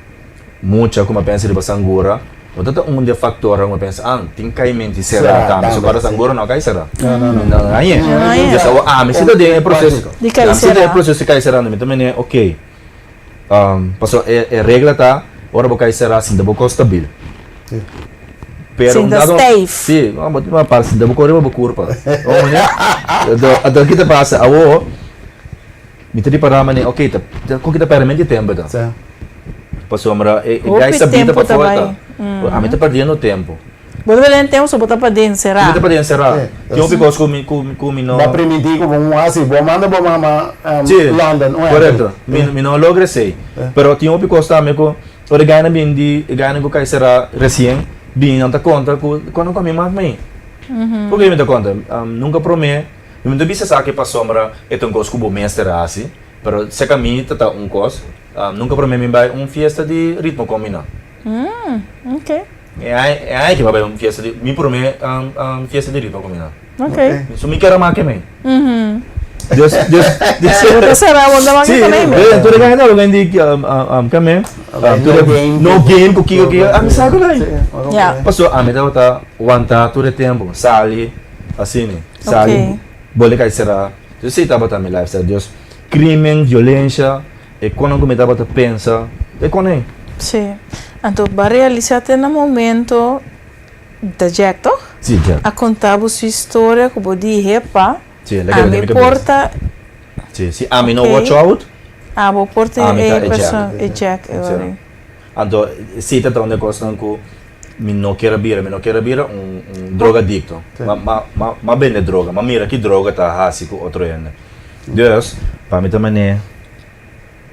Speaker 3: Mucha ku mi a pensa riba sangura no ta ta un di e faktornan ku mi a pensa, ah, tin kaimenti será tambe, so kòrda sangura no a kai será.
Speaker 1: No, no, no.
Speaker 3: No, no a ye.
Speaker 2: No a ye.
Speaker 3: Des awor ami si ta den e proseso,
Speaker 2: Di kai
Speaker 3: ami si ta den e
Speaker 2: será.
Speaker 3: proseso di kai será, mi ta mene, ok, pasobra e e regla ta ora bo kai será sinta bo kos stabil. Pero un
Speaker 2: Sinta
Speaker 3: dado,
Speaker 2: stijf.
Speaker 3: si, no, bo tin apart sinta bo kos riba bo kurpa. Anto ki ta pasa awor? Mi ta ripará manera, ok, ta ta kon ki ta pèrdè menti tempu ta.
Speaker 1: Sa.
Speaker 3: Pasobra e e
Speaker 2: Hopi
Speaker 3: guy sabí ta
Speaker 2: tempu ta
Speaker 3: pafó
Speaker 2: bai.
Speaker 3: ta. Ami ta perdiendo tempu.
Speaker 2: Bo ta den tempo so bo ta paden será.
Speaker 3: Mi ta paden será. Tin hopi kos ku mi ku mi no.
Speaker 1: Bo a primintí ku bo un hasi, bo a manda bo mama London un
Speaker 3: Korekto. Mi no logra esei. Pero tin hopi kos tambe ku ora e gana bin di e gana ku kai será resien bin nan ta konta ku kono ku mi mak mi. Por ke mi ta konta? Nunka promé mi no ta bisa esaki pasobra e ta un kos ku bo mester hasi, pero seka mi ta ta un kos. Nunka promé mi bai un fiesta di ritmo kombiná.
Speaker 2: Ok.
Speaker 3: E aña aki bai un fiesta di, mi prome fiesta di ritmo kombiná.
Speaker 2: Ok.
Speaker 3: So mi kier a make mei. Dus, dus, dus.
Speaker 2: Bo ta sera bo ta make mei.
Speaker 3: Sí, tur e gana lo di kame.
Speaker 1: No game.
Speaker 3: No game ku kiko kiko. Ami sa ku nai.
Speaker 2: Ja.
Speaker 3: Paso ami tabata wanta tur e tempo. Sali, asina. Sali, bole kai sera. Dus esei tabata mi lifestyle. Dus krimen, violensha. E konan ku mi tabata pensa, e konen.
Speaker 2: Sí. Anto bo a realisá te na momento ta Jack, toch?
Speaker 3: Sí, Jack.
Speaker 2: A konta bo su historia ku bo di, Hepa,
Speaker 3: Sí, el a keda den
Speaker 2: ami
Speaker 3: mi kabes.
Speaker 2: por ta.
Speaker 3: Sí, si ami no watch out.
Speaker 2: Abo por ta
Speaker 3: Ami ta
Speaker 2: e
Speaker 3: e Jack.
Speaker 2: persona, e Jack e
Speaker 3: Sí.
Speaker 2: ora.
Speaker 3: Anto esei ta ta un di e kosnan ku mi no kier a bira, mi no kier a bira un un drogadikto.
Speaker 1: Sí.
Speaker 3: Ma ma ma m'a bende droga, m'a mira ki droga ta hasi ku otro hende. Dus, pa mi ta manera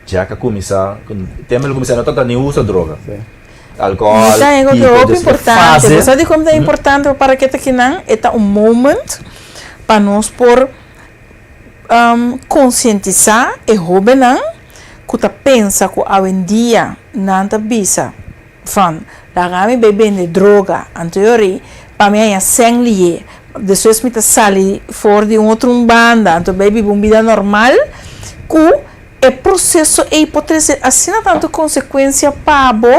Speaker 3: Jack a kuminsá, tempu el a kuminsá no tabata ni usa droga. Alkohòl,
Speaker 2: Mi ta algo
Speaker 3: kiko,
Speaker 2: hopi
Speaker 3: dus e
Speaker 2: importante.
Speaker 3: fase.
Speaker 2: Bo sa dikon ta importante pa para ke ta kinan? E ta un moment pa nos por konsientisá e hóbennan ku ta pensa ku awendia nan ta bisa van laga mi bai bende droga anto yori pa mi haña sèn lié despues mi ta sali for di un otro un banda anto bai biba un bida normal ku e proseso ei por trese asina tantu konsekuensia pa bo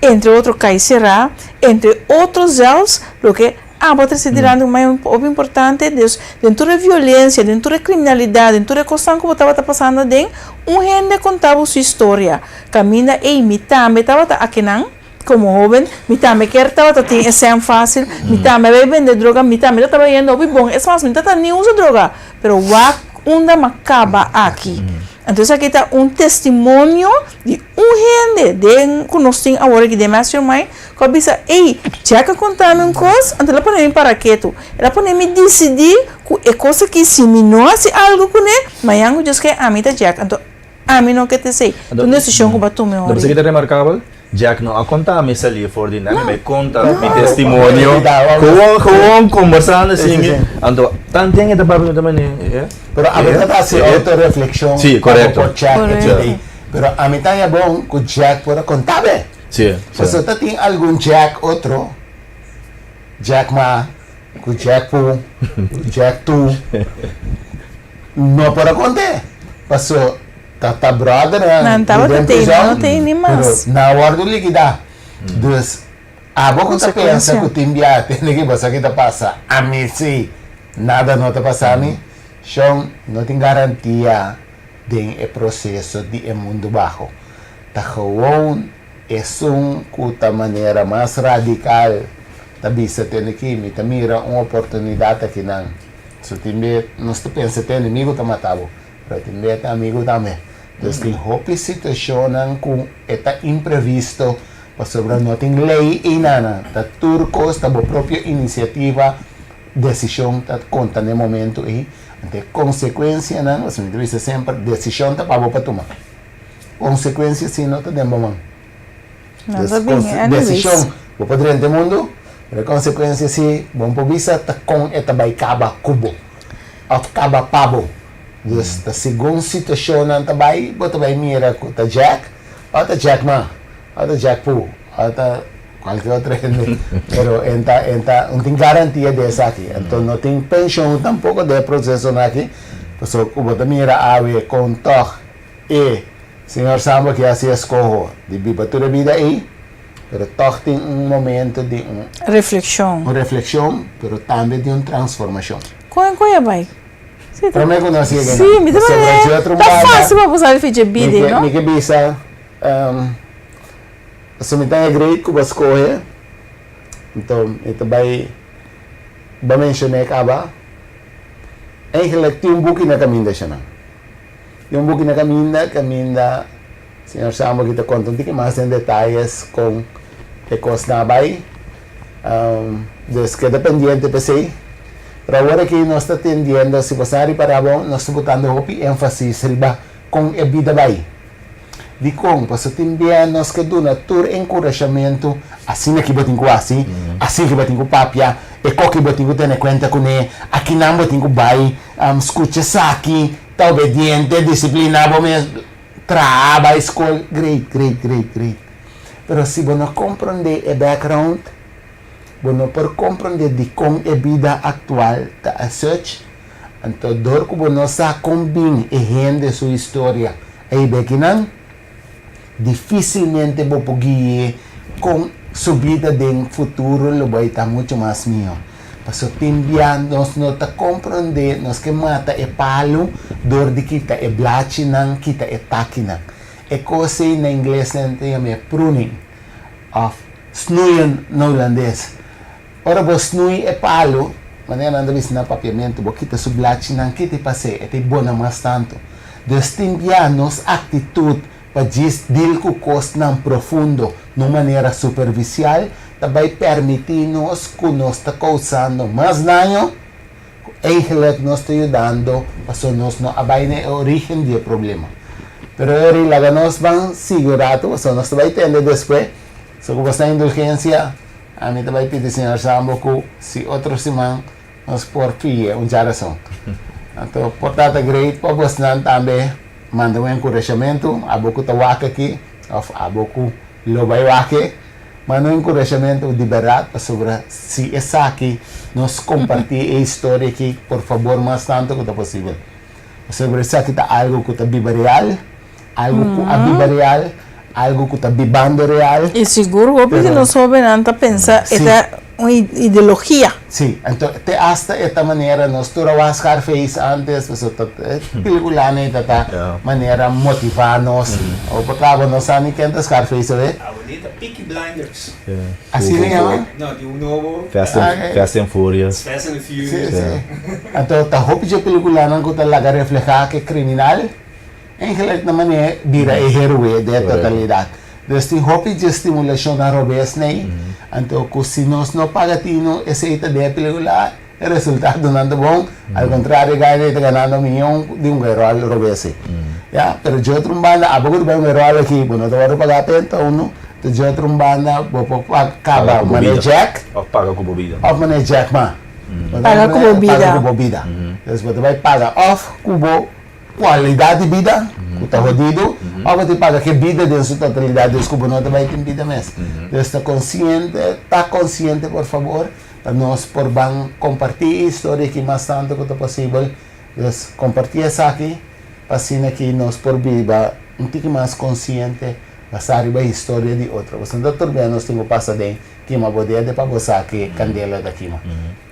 Speaker 2: entre otro kai será entre otro zèlfs loke abo a trese dilanti ku mas hopi importante dus den tur e violensia den tur e kriminalidat den tur e kosnan ku bo tabata pasando aden un hende konta bo su historia. Caminda ey mi tambe tabata akinan como hoben, mi tambe kier tabata tin e sèn facil, mi tambe a bay bende droga, mi tambe ta taba yendo hopi bon, es mas mi tata ni usa droga, pero wak unda m'a caba aki. Anto esaki ta un testimonio di un hende den cu nos tin awor aki den Mastermind cu a bisa ey Jack a conta mi un cos, anto el a pone mi para ketu, el a pone mi dicidi cu e cos aki si mi no haci algo cune, mañan cu Dios kere ami ta Jack, anto Ami no ke ta esei. Ta un desishon ku bo a tuma
Speaker 3: Lo
Speaker 2: ori.
Speaker 3: ta remarkabel, Jack no a konta mi salí for di nan, mi bai konta mi testimonio. Gewoon, gewoon kombersando sin mi. Anto, tanten e ta papia mi ta mane, eh.
Speaker 1: Pero ami ta hasi autoreflekshon.
Speaker 3: Sí, korekto.
Speaker 1: Pa Jack e dje. Pero ami ta haña bon ku Jack por a konta be.
Speaker 3: Sí, sí.
Speaker 1: Pasobra ta tin algun Jack otro, Jack Ma, ku Jack Pu, ku Jack Tu. No por a cont'é, paso ta ta brothernan
Speaker 2: Nan tabata
Speaker 1: den
Speaker 2: tei,
Speaker 1: prison,
Speaker 2: nan no tei ni mas.
Speaker 1: pero nan a wordo likidá. Dus, abo ku ta pensa
Speaker 2: Consecuencia.
Speaker 1: ku tin biaha tende ki bo sa ki ta pasa, ami si, nada no ta pasa mi, shon, no tin garantia den e proseso di e mundu baho. Ta gewoon esun ku ta manera mas radikal ta bisa tende ki mi ta mira un oportunidat akinan. So tin be nos ta pensa ta enemigo ta mata bo, pero tin be ta amigo tambe. Dus tin hopi situacionnan cu e ta imprevisto pasobra no tin ley eynana. Ta tur cos ta bo propio iniciativa, decision ta conta n'e momento ey. Anto e consecuencianan, pasobra mi ta bisa semper, decision ta pa bo pa tuma. Consecuencia si no ta den bo man.
Speaker 2: No ta bini anyways.
Speaker 1: Desishon, bo por drenta e mundu, pero e konsekuensia si bo no por bisa ta kon e ta bai kaba ku bo òf kaba pa bo. Dus ta segun situashonnan ta bai, bo ta bai mira ku ta Jack òf ta Jack Ma òf ta Jack Pu òf ta kualke otro hende. Pero e ta e ta no tin garantia di esaki. Anto no tin penshon tampoko den e prosesonan aki, pasobra ku bo ta mira awe kon tòg E señor Sambo ke hasi eskoho di biba tur e bida ei, pero tòg tin un momento di un.
Speaker 2: Reflekshon.
Speaker 1: Un reflekshon, pero tambe di un transformashon.
Speaker 2: Kon e koe a bai? Si, ta.
Speaker 1: Promé ku nos yega
Speaker 2: Si, mi ta mane, ta fásil pa bo sa di fecha bida ei, no?
Speaker 1: Mi ke bisa, pasobra mi ta agree ku bo skohe, anto mi ta bai, bo menshon'é kaba, eigenlijk tin un buki na kaminda eshanan. Tin un buki na kaminda, kaminda señor Sambo aki ta konta un tiki mas den detayes kon e kosnan a bai. Dus keda pendiente p'esei. Pero awor aki nos ta tendiendo, si bo sa ripará bon, nos ta botando hopi énfasis riba kon e bida bai. Dikon? Pasobra tin bia nos ke duna tur enkurashamentu, asina ki bo tin ku hasi, asina ki bo tin ku papia, e koki bo tin ku tene kuenta kuné, akinan bo tin ku bai, skucha esaki, ta obediente, disipliná bo mes, traha, bai skol. Great, great, great, great. Pero si bo no komprondé e background, bo no por komprondé dikon e bida aktual ta as such. Anto dor ku bo no sa kon bin e hende su historia ei bekinan, difisilmente bo por gui'é kon su bida den futuro lo bai ta muchu mas mihó. Pasobra tin bia nos no ta komprondé, nos ke mata e palu dor di kita e blachinan, kita e takinan. E kos ei na ingles nan ta yam'é pruning òf snoeien na hulandes. Ora bo snui e palu, manera nan ta bisa na papiamentu, bo kita su blachinan, kita e pas'é, e ta bona mas tantu. Dus tin bia nos aktitut pa djis dil ku kosnan profundo na un manera superfisial ta bai permití nos ku nos ta kousando mas daño ku eigenlik nos ta yudando pasobra nos no a bai na e orígen di e problema. Pero eri laga nos ban sigui un ratu pasobra nos ta bai tende despues. So ku bo sta indulgensia, ami ta bai pidi señor Sambo ku si otro siman nos por fia un djarason. Anto por ta ta great pa bosnan tambe manda un enkurashamentu, abo ku ta wak aki òf abo ku lo bai wak e, manda un enkurashamentu di bèrdat pasobra si esaki nos kompartí e historia aki por fabor mas tantu ku ta posibel. Pasobra esaki ta algu ku ta biba real. Algu ku a biba real, algu ku ta bibando real.
Speaker 2: I sigur hopi di nos hóbennan ta pensa e ta un ideologia.
Speaker 1: Sí, anto te asta e ta manera nos tur a wak Scarface antes, pasobra ta e peliculanan ei ta ta manera motivá nos. Awor por kaba no sa ni ken ta Scarface awe.
Speaker 4: Awor ta Peaky Blinders.
Speaker 1: Asina yama?
Speaker 4: No, di un nobo.
Speaker 3: Fast and Furious.
Speaker 4: Fast and the Furious.
Speaker 1: Sí, sí. Anto ta hopi dje peliculanan ku ta laga reflehá ke kriminal. Eigenlijk na manera bira e heroe den e totalidat. Dus tin hopi dje stimulashonnan robes nei, anto ku si nos no paga tinu esei ta den e pelikula, e resultadonan ta bon, al kontrario e guy ta ganando miyon di un ròl robes ei. Ya, pero dje otro un banda, abo ku ta bai un ròl aki, bo no ta wòrdu pagá p'e, unu, ta dje otro un banda bo por kaba manera Jack,
Speaker 3: Òf paga ku bo bida.
Speaker 1: Òf manera Jack Ma.
Speaker 2: Paga ku bo bida.
Speaker 1: Paga ku bo bida. Dus bo ta bai paga òf ku bo Kualidat di bida ku ta hodidu òf bo tin paga ku e bida den su totalidat dus ku bo no ta bai tin bida mes. Dus ta konsiente, ta konsiente por fabor pa nos por ban kompartí e historia aki mas tantu ku ta posibel. Dus kompartí esaki pa asina ki nos por biba un tiki mas konsiente basá riba e historia di otro. Pasobra no ta tur bia nos tin ku pasa den kima bo dede pa bo sa ke kandela ta kima.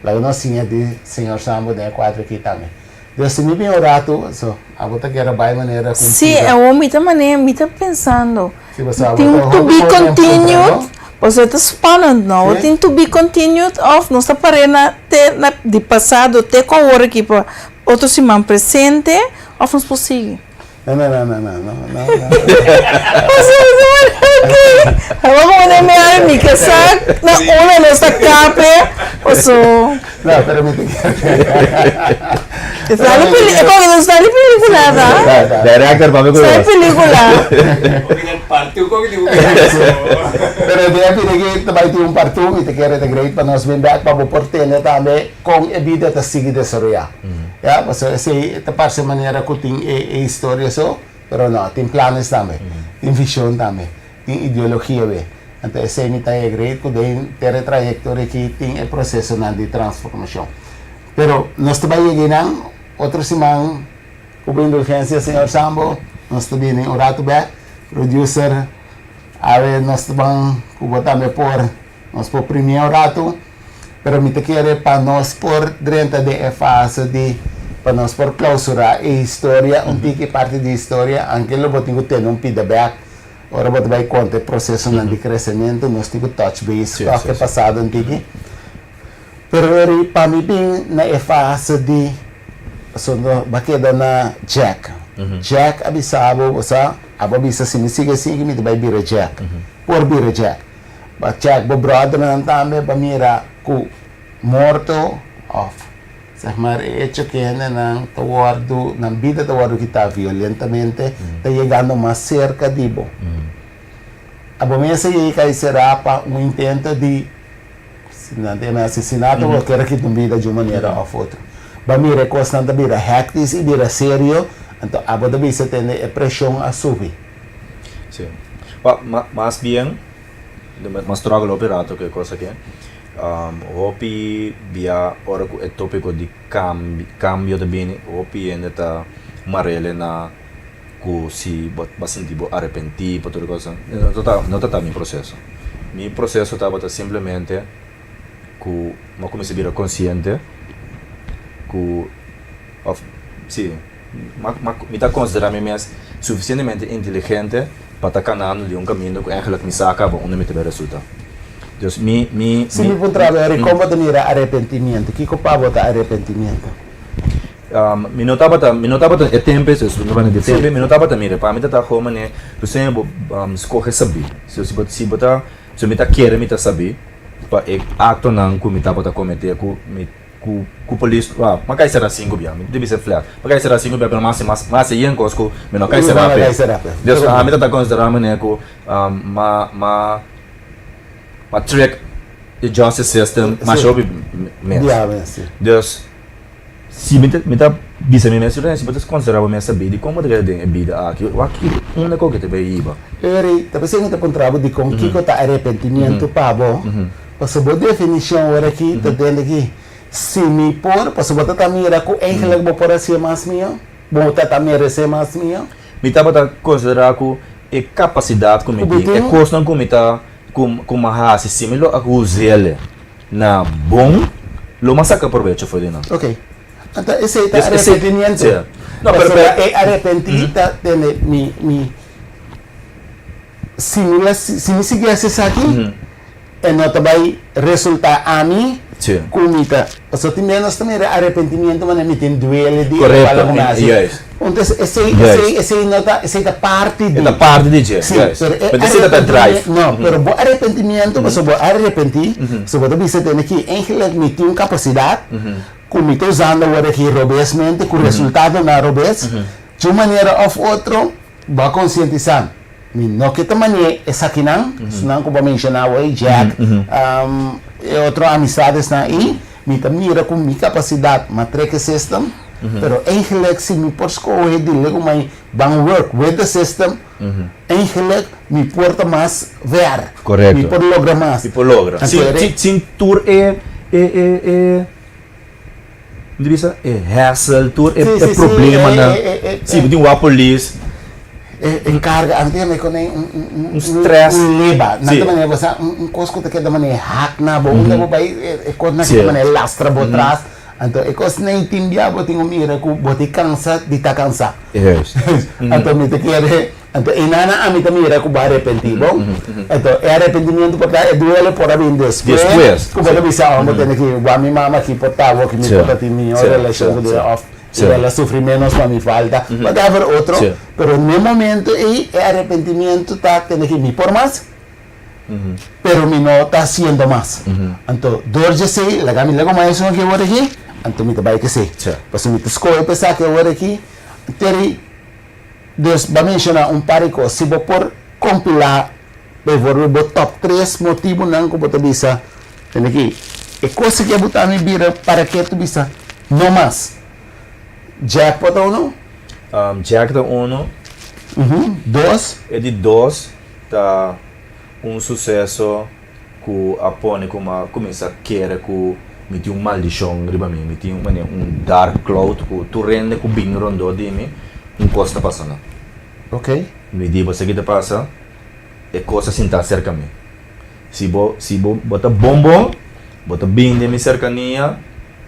Speaker 1: Laga nos siña di señor Sambo den e kuadro aki tambe. Dios si mi bin un ratu, so abo ta kere bai manera cu
Speaker 2: Sí, awor mi ta manera, mi ta pensando.
Speaker 1: Sí, pasobra abo
Speaker 2: Tin
Speaker 1: ta
Speaker 2: to
Speaker 1: hopi
Speaker 2: be
Speaker 1: por den puntra,
Speaker 2: continued,
Speaker 1: no?
Speaker 2: pasobra ta spannend, no?
Speaker 1: Sí.
Speaker 2: Tin to be continued of nos ta par'é na te na di pasado te cu awor aki pa otro siman presente of nos por sigui?
Speaker 1: No, no, no, no, no, no, no, no.
Speaker 2: Awor como den mi ari mi ke sa na unda nos ta kape paso.
Speaker 1: No, pero mi ta kere.
Speaker 2: Está di peli, e como no está di pelicula ta?
Speaker 3: Director pa mi
Speaker 2: Está di pelicula.
Speaker 1: Pero den e pidi aki ta bai tin un part two, mi ta kere ta great pa nos bin bek pa bo por tende tambe kon e bida ta sigui desaroyá. Ya, pasobra esei ta parse manera ku tin e e historia so, pero no, tin planes tambe, tin vision tambe, tin ideologia be. Anto esei mi ta agree ku den ter e trayektoria aki tin e prosesonan di transformashon. Pero nos ta bai yega einan otro siman ku bo indulgensia señor Sambo, nos ta bini un ratu bek. Producer, awe nos ta ban ku bo tambe por Nos por primia un ratu, pero mi ta kere pa nos por drenta den e fase di pa nos por clausura e historia, un tiki parti di historia, anke lo bo tin cu tene un pida bek ora bo ta bay conta e procesonan di crecemento, nos tin cu touch base cu e pasado un tiki. Pero eri pa mi bin na e fase di, pasobra bo a keda na Jack. Jack a bisa bo, bo sa, abo a bisa si mi sigui asina mi ta bay bira Jack, por bira Jack. Bo a check bo brothernan tambe pa mira ku morto òf zeg maar e echo ku hendenan ta wòrdu, nan bida ta wòrdu kitá violentamente ta yegando mas serka di bo. Abo mes a yega i será pa un intento di si nan ta yama asesinato bo kier a kita un bida di un manera òf otro. Bo a mira e kosnan ta bira hèktis i bira serio, anto abo ta bisa tende e preshon a subi.
Speaker 3: Sí. Ba, ma, mas bien, m'a struggle hopi rato ku e kos aki. Hopi bia ora ku e tópiko di kambi, kambio ta bini, hopi hende ta marele na ku si bo a sinti bo arepentí pa tur e kosnan. No ta, no ta ta mi proseso. Mi proseso tabata simplemente ku m'a kuminsá bira konsiente ku òf si. Mi ta konsiderá mi mes sufisientemente inteligente pa ta kanando di un kaminda ku eigenlijk mi sa kaba unda mi ta bai resultá. Dus mi, mi,
Speaker 1: Si mi puntra bo, Eric, kon bo ta mira arepentimiento? Kiko pa bo ta arepentimiento?
Speaker 3: Mi no tabata, mi no tabata e tempu ese, su no di tempu, mi no tabata mira. Pa mi ta ta gewoon manera, tu seña bo skohe sabí. So si bo, si bo ta, so mi ta kere mi ta sabí pa e aktonan ku mi tabata kometé ku mi. Ku ku polis wa ma kai sera sinku bia mi ta bisa flat ma kai sera sinku bia pero mas mas mas e yen kos ku mi no kai sera pe dus ami ta ta konsidera manera ku ma ma ma trick e justice system masha hopi mes dus si mi ta mi ta bisa mi mes si bo ta konsidera bo mes sabí dikon bo ta keda den e bida aki wak unda ku ke ta bai hiba.
Speaker 1: Eri ta p'esei mi ta puntra bo dikon kiko ta arepentimiento pa bo. Pasobra bo definishon ora aki ta den aki, si mi por, pasobra bo ta ta mira ku eigenlijk bo por hasié mas mihó, bo ta ta meresé mas mihó.
Speaker 3: Mi tabata konsiderá ku e kapasidat ku mi tin, e kosnan ku mi ta, ku ku mi a hasi, si mi lo a us'el na bon, lo mi a saka probecho for di nan.
Speaker 1: Oké. Anto esei ta arepentimiento. Pasobra e arepentí ta tene mi, mi, si mi la, si mi sigui hasi esaki, E no ta bai resultá ami ku mi ta. Pasobra tin bia nos ta mira arepentimiento manera mi tin duele di e lokual ku mi a hasi. Entonces esei esei esei no ta esei ta parti di.
Speaker 3: E ta parti di dje.
Speaker 1: Si, pero e arepentimiento no, pero bo arepentimiento pasobra bo a arepentí, pasobra bo ta bisa tene ki eigenlijk mi tin un kapasidat ku mi ta usando awor aki robesmente ku resultadonan robes, di un manera òf otro bo a konsientisá. Mi no ke ta man'é esakinan, esunnan ku bo a menshoná awor, Jack, e otro amistadesnan ei, mi ta mira ku mi kapasidat m'a trek e system, pero eigenlijk si mi por skohe di lego mai ban work with the system, eigenlijk mi por ta mas ver, mi por logra mas.
Speaker 3: Mi por logra. Sin, sin tur e, e, e, e. Mi ta bisa e hassle tur e problemanan si bo tin wak polis.
Speaker 1: E carga antes mi con
Speaker 3: un stress
Speaker 1: un leba nan ta manera bo sa un cos cu ta keda manera hak na bo unda bo bay e cos nan ta manera lastra bo tras anto e cos nei tin bia bo tin cu mira cu bo tin cansa di ta cansa anto mi ta kere Anto einanan ami ta mira ku bo a arepentí bo. Anto e arepentimiento por ta e duele por a bin despues ku bo ta bisa oh bo tene ki wak mi mama ki por ta awor ki mi por ta tin mihó relashon ku dje òf el a sufri ménos pa mi falta whatever otro pero n'e momento ei e arepentimiento ta tene ki mi por mas pero mi no ta hasiendo mas anto dor dje esei laga mi laga mas esun aki awor aki anto mi ta bai ku esei pasobra mi ta skohe pa esaki awor aki teri. Dus bo a menshoná un par di kos. Si bo por kompilá bijvoorbeeld bo top tres motibunan ku bo ta bisa, tende aki, e kos aki a buta mi bira para ke tu bisa no mas. Jack por ta uno?
Speaker 3: Jack ta uno.
Speaker 1: Dos.
Speaker 3: E di dos ta un suseso ku a pone ku mi a kuminsá kere ku mi tin un maldishon riba mi, mi tin manera un dark cloud ku tur hende ku bini rondó di mi un kos ta pasa nan.
Speaker 1: Ok.
Speaker 3: Mi di bo esaki ta pasa, e kos a sintá serka mi. Si bo si bo bo ta bon bon, bo ta bini den mi serkania,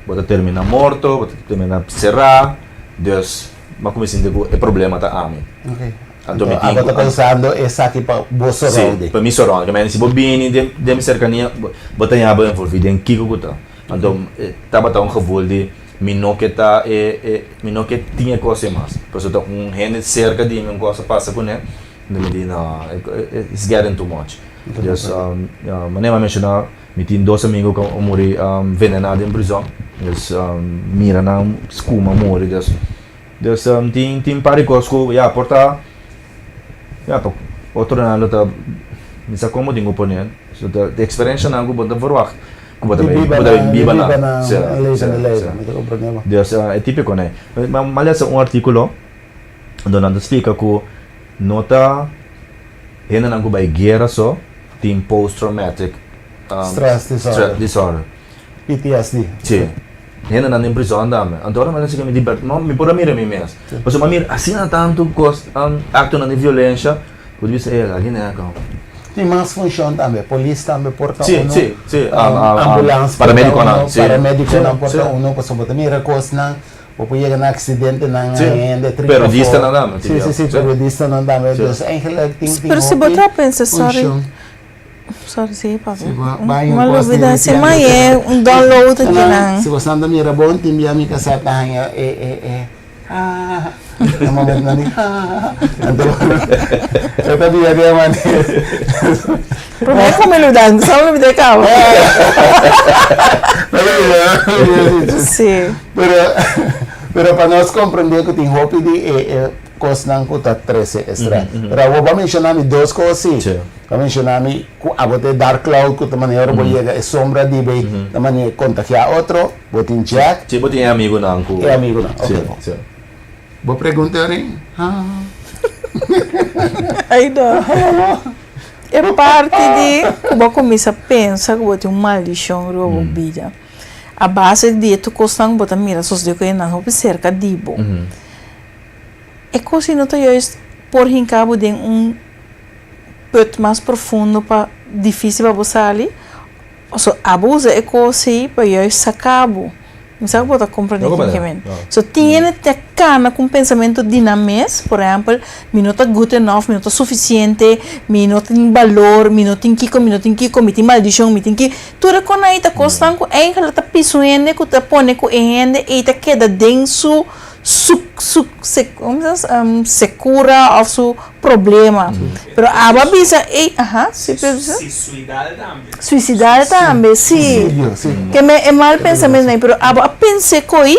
Speaker 3: bo ta terminá morto, bo ta terminá será, dus mi a kuminsá sinti ku e problema ta ami.
Speaker 1: Ok. Anto mi tin ku. Abo ta pensando esaki pa bo surrounding.
Speaker 3: Si, pa mi surrounding. Ke mende si bo bini den den mi serkania, bo ta yaba envolvi den kiko ku ta. Anto tabata un gevoel di mi no ke ta e e mi no ke tin e kos ei mas. Pasobra ta un hende serka di mi un kos a pasa kuné, mi di no, it's getting too much. Dus, manera mi a menshoná, mi tin dos amigu ku a muri venená den prizòn. Dus, mira nan skuma muri. Dus, dus tin tin par di kos ku ya por ta ya pa otronan lo ta mi sa kon bo tin ku pone. So ta eksperenshanan ku bo ta verwagt ku bo ta bin bo ta bin biba nan.
Speaker 1: Si, si, si.
Speaker 3: Dus e típiko nei. Mi a lesa un artíkulo donde nan ta splika ku no ta hendenan ku bai guera so tin post traumatic
Speaker 1: Stress disorder.
Speaker 3: Stress disorder.
Speaker 1: PTSD.
Speaker 3: Si. Hendenan den prizòn tambe. Anto ora mi a lesa ke mi di bèrdat mi por a mira mi mes. Pasobra mi a mira asina tantu kos, aktonan di violensha, ku di bisa ey algin den akò.
Speaker 1: Tin mas funshon tambe. Polis tambe por ta
Speaker 3: Si,
Speaker 1: uno.
Speaker 3: si, si.
Speaker 1: Ambulans por ta
Speaker 3: Paramedikonan,
Speaker 1: uno.
Speaker 3: si.
Speaker 1: Paramedikonan por
Speaker 3: Si,
Speaker 1: ta
Speaker 3: si.
Speaker 1: uno. Pasobra bo ta mira kosnan, bo por yega na aksidentenan,
Speaker 3: Si.
Speaker 1: hende tripa afó.
Speaker 3: Periodistanan tambe.
Speaker 1: Si, si, si, periodistanan tambe.
Speaker 3: Si.
Speaker 1: Dus eigenlijk tin tin
Speaker 2: Pero si bo
Speaker 1: hopi
Speaker 2: ta pensa, sorry.
Speaker 1: funshon.
Speaker 2: Sorry, sí, papi.
Speaker 1: Si bo bai un
Speaker 2: Ma
Speaker 1: kos di
Speaker 2: lubida, si
Speaker 1: repente.
Speaker 2: maye un download
Speaker 1: Nan,
Speaker 2: kinan.
Speaker 1: Si bosan ta mira bon, tin bia mi kasá ta haña e e e ha na momento nan di ha anto e ta bia di e manera.
Speaker 2: Promé ku mi lubida, mi sa lubida e kaba. Sí.
Speaker 1: Pero pero pa nos komprendé ku tin hopi di e e kosnan ku ta trese e strès. Pero awor bo a menshoná mi dos kos sí. Bo a menshoná mi ku abo ta e dark cloud ku ta manera ora bo yega e sombra di bay ta manera kontagiá otro. Bo tin Jack.
Speaker 3: Sí, bo tin e amigunan ku.
Speaker 1: E amigunan, oke bon. Bo pregunta ori?
Speaker 2: Ay no. E parti di ku bo a kuminsá pensa ku bo tin un maldishon riba bo bida. A base di e tur kosnan ku bo ta mira sosodé ku e nan hopi serka di bo. E kos ei no ta juist por hinka bo den un put mas profundo pa difícil pa bo sali? Pasobra abo usa e kos ei pa juist saka bo. Mi sa ku bo ta komprendé kiko mi ke men. So tin hende ta kana ku un pensamentu di nan mes, por ehèmpel, mi no ta good enough, mi no ta sufisiente, mi no tin balor, mi no tin kiko, mi no tin kiko, mi tin maldishon, mi tin ki. Tur e kosnan ei ta kosnan ku eigentlik ta pisa un hende ku ta pone ku e hende ei ta keda den su su su sekura of su problema pero abo a bisa ey aha si
Speaker 4: Suicidal tambe.
Speaker 2: Suicidal tambe si ke me e mal pensamentonan ey pero abo a pense koy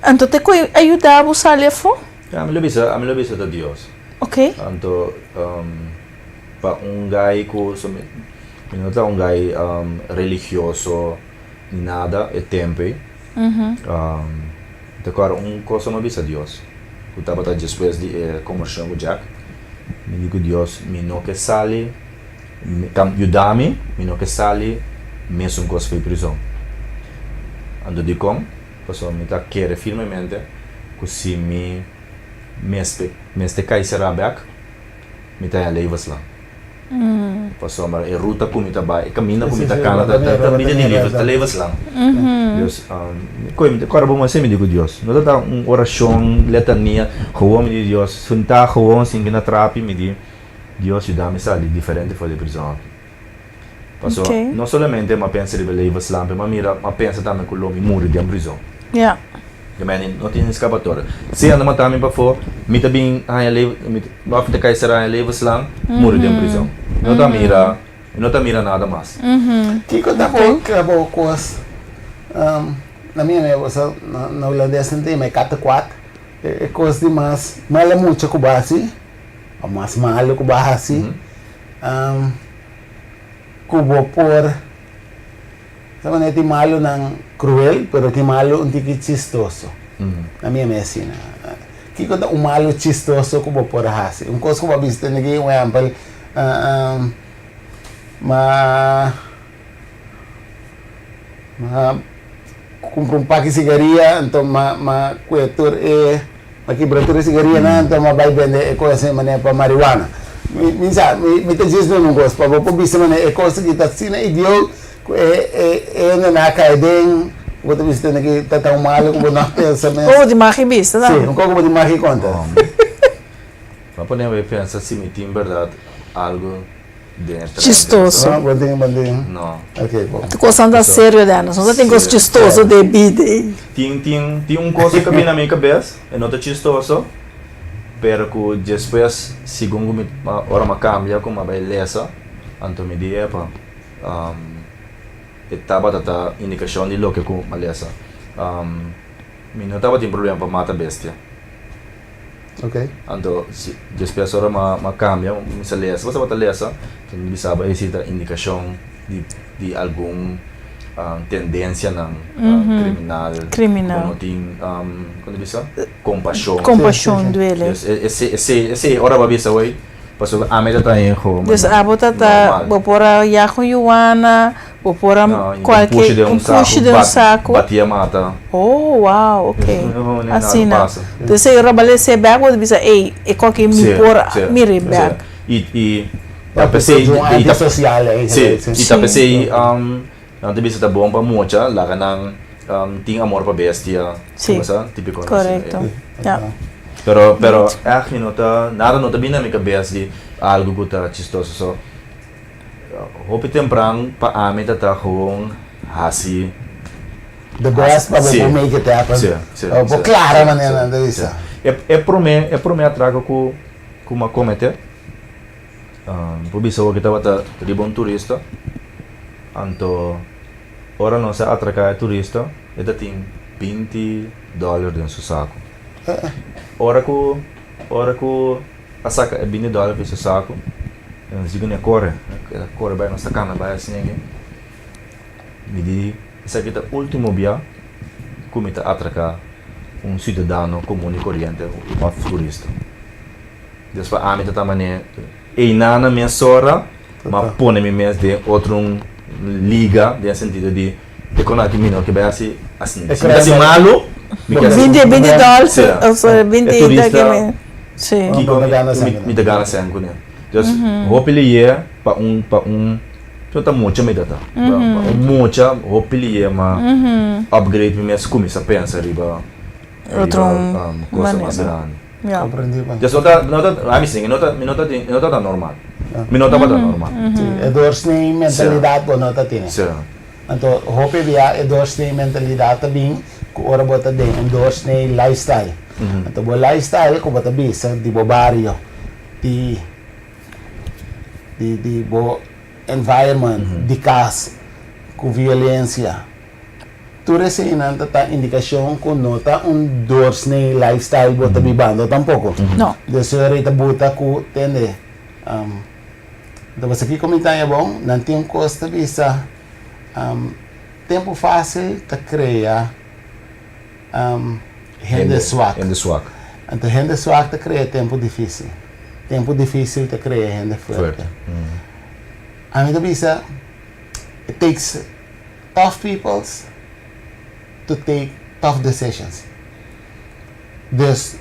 Speaker 2: anto te koy a yuda bo sali afo.
Speaker 3: Ami lo bisa ami lo bisa ta Dios.
Speaker 2: Ok.
Speaker 3: Anto pa un guy ku mi no ta un guy religioso ni nada e tempo ey. Mi ta kòrda un kos ku mi a bisa Dios, ku tabata despues di e kombershon ku Jack. Mi di ku Dios, Mi no ke sali, yuda mi, mi no ke sali mesun kos for di prizon. Anto dikon? Pasobra mi ta kere firmemente ku si mi mester mester kai será bèk, mi ta haña levenslang. Pasobra e ruta ku mi ta bai, e kaminda ku mi ta kana ta ta bida di levens, ta levenslang. Dus, koe mi ta kòrda bo mester mi di ku Dios. No ta ta un orashon, letania, gewoon mi di Dios, sentá gewoon sin kina trapi mi di, Dios yuda mi sali diferente for di e prizòn aki. Paso, no solamente mi a pensa riba levenslang, pero mi a mira, mi a pensa tambe ku lo mi muri den prizòn. Di manera no tin escapatoria. Si anda mata mi pafó, mi ta bin haña le, mi ta, mi ta kai sera haña levenslang, muri den prizòn. Mi no ta mira, mi no ta mira nada mas.
Speaker 1: Kiko ta bo kla bo kos? Na mi amigo, sa na hulandes nan ta yama e kattenkwaad. E kos di mas mala mucha ku bo hasi, o mas malu ku bo a hasi, ku bo por. Sa manera tin malunan cruel, pero tin malu un tiki chistoso. Na mi a mi asina. Kiko ta un malu chistoso ku bo por hasi? Un kos ku bo a bisa tende aki, un ehèmpel, ma ma kumpra un paki sigaria, anto ma ma kue tur e ma kibra tur e sigarianan, anto ma bai bende e kos manera pa marihuana. Mi mi sa, mi mi ta djis duna un kos pa bo por bisa manera e kos aki ta asina idioot Ku e e hende nan a kai den, bo ta bisa tende ki ta tan malu ku bo no a pensa mes.
Speaker 2: Komo di magi bista
Speaker 1: Sí, un koko bo di magi konta.
Speaker 3: Bo a pone bo pensa si mi tin bèrdat algu den e trende.
Speaker 2: Chistoso.
Speaker 1: No, bo tin, bo tin.
Speaker 3: No.
Speaker 1: Ok, bon.
Speaker 2: Tur kosnan ta serio den, nos no ta tin kos chistoso den bida ei.
Speaker 3: Tin, tin, tin un kos ku a bini na mi kabes, e no ta chistoso, pero ku despues segun ku mi, ora mi a kambia ku mi a bai lesa. Anto mi di epa, e tabata ta indikashon di loke ku a lesa. Mi no tabatin problema pa mata bestia. Anto si despues ora m'a kambia, mi sa lesa, bo tabata lesa, anto mi bisaba esi ta indikashon di di algun tendensianan kriminal ku no tin, kon ta bisa, kompashon.
Speaker 2: Kompashon duele.
Speaker 3: Esei esei ora bo a bisa hoy. Pasobra ami ta ta hijo.
Speaker 2: Dus abo ta ta, bo por a yag un yuana, bo por a cualke, un pushi den un saco.
Speaker 3: Bati a mata.
Speaker 2: Oh, wow, ok. Asina. Dus e ora bo a lesa e bek, bo ta bisa, ey, e koki mi por mira e bek.
Speaker 3: I, i, ta pesey,
Speaker 1: i ta,
Speaker 3: si, i ta pesey, nan ta bisa ta bon pa mucha, laga nan tin amor pa bestia.
Speaker 2: Sí.
Speaker 3: Bo Típico.
Speaker 2: Correcto. Ja.
Speaker 3: Pero, pero echt mi no ta, nada no ta bini na mi cabes di algo cu ta chistoso. So, hopi tempran pa ami ta ta gewoon haci.
Speaker 1: The best pa bo por make it happen.
Speaker 3: Sí, sí.
Speaker 1: Bo por clara manera nan ta bisa.
Speaker 3: E, e prome, e prome atraco cu, cu mi a comete, por bisa awor cu tabata riba un turista, anto Ora nos a atraká e turista, e ta tin 20 dòler den su saku. Ora ku ora ku a saka e 20 dòler di su saku, nos di kuné kore, el a kore bai, nos ta kana bai asina aki. Mi di, esaki ta último bia ku mi ta atraká un siudadano komun i koriente òf turista. Despues ami ta ta manera einan na mesora. M'a pone mi mes den otro un liga den e sentido di e kon aki mi no ke bai hasi asina. Si mi ta hasi malu, mi ke hasi.
Speaker 2: Binti binti dòls of binti
Speaker 3: E turista
Speaker 2: kiko
Speaker 3: mi ta gana sèn kuné. Dus hopi liye pa un pa un no ta mucha mi ta ta. Pa un mucha hopi liye m'a upgrade mi mes kuminsá pensa riba riba cosa mas grandi.
Speaker 2: Ja.
Speaker 1: Comprendí pa.
Speaker 3: Dus no ta, no ta, ami sing, no ta, mi no ta tin, no ta ta normal. Mi no tabata normal.
Speaker 1: Sí, e doorsnee mentalidad bo no ta tene.
Speaker 3: Sí.
Speaker 1: Anto hopi bia e doorsnee mentalidad ta bin ku ora bo ta den un doorsnee lifestyle. Anto bo lifestyle ku bo ta bisa di bo bario, di di di bo environment, di kas, ku violencia. Tur eseinan ta ta indikashon ku no ta un doorsnee lifestyle bo ta bibando tampoko.
Speaker 2: No.
Speaker 1: Dus e rei ta buta ku tende. Ta pasa kiko mi ta haña bon, nan tin un kos ta bisa, tempu fásil ta krea hende swak.
Speaker 3: Hende swak.
Speaker 1: Anto hende swak ta krea tempu difísil. Tempu difísil ta krea hende fuerte. Ami ta bisa, it takes tough peoples to take tough decisions. Dus,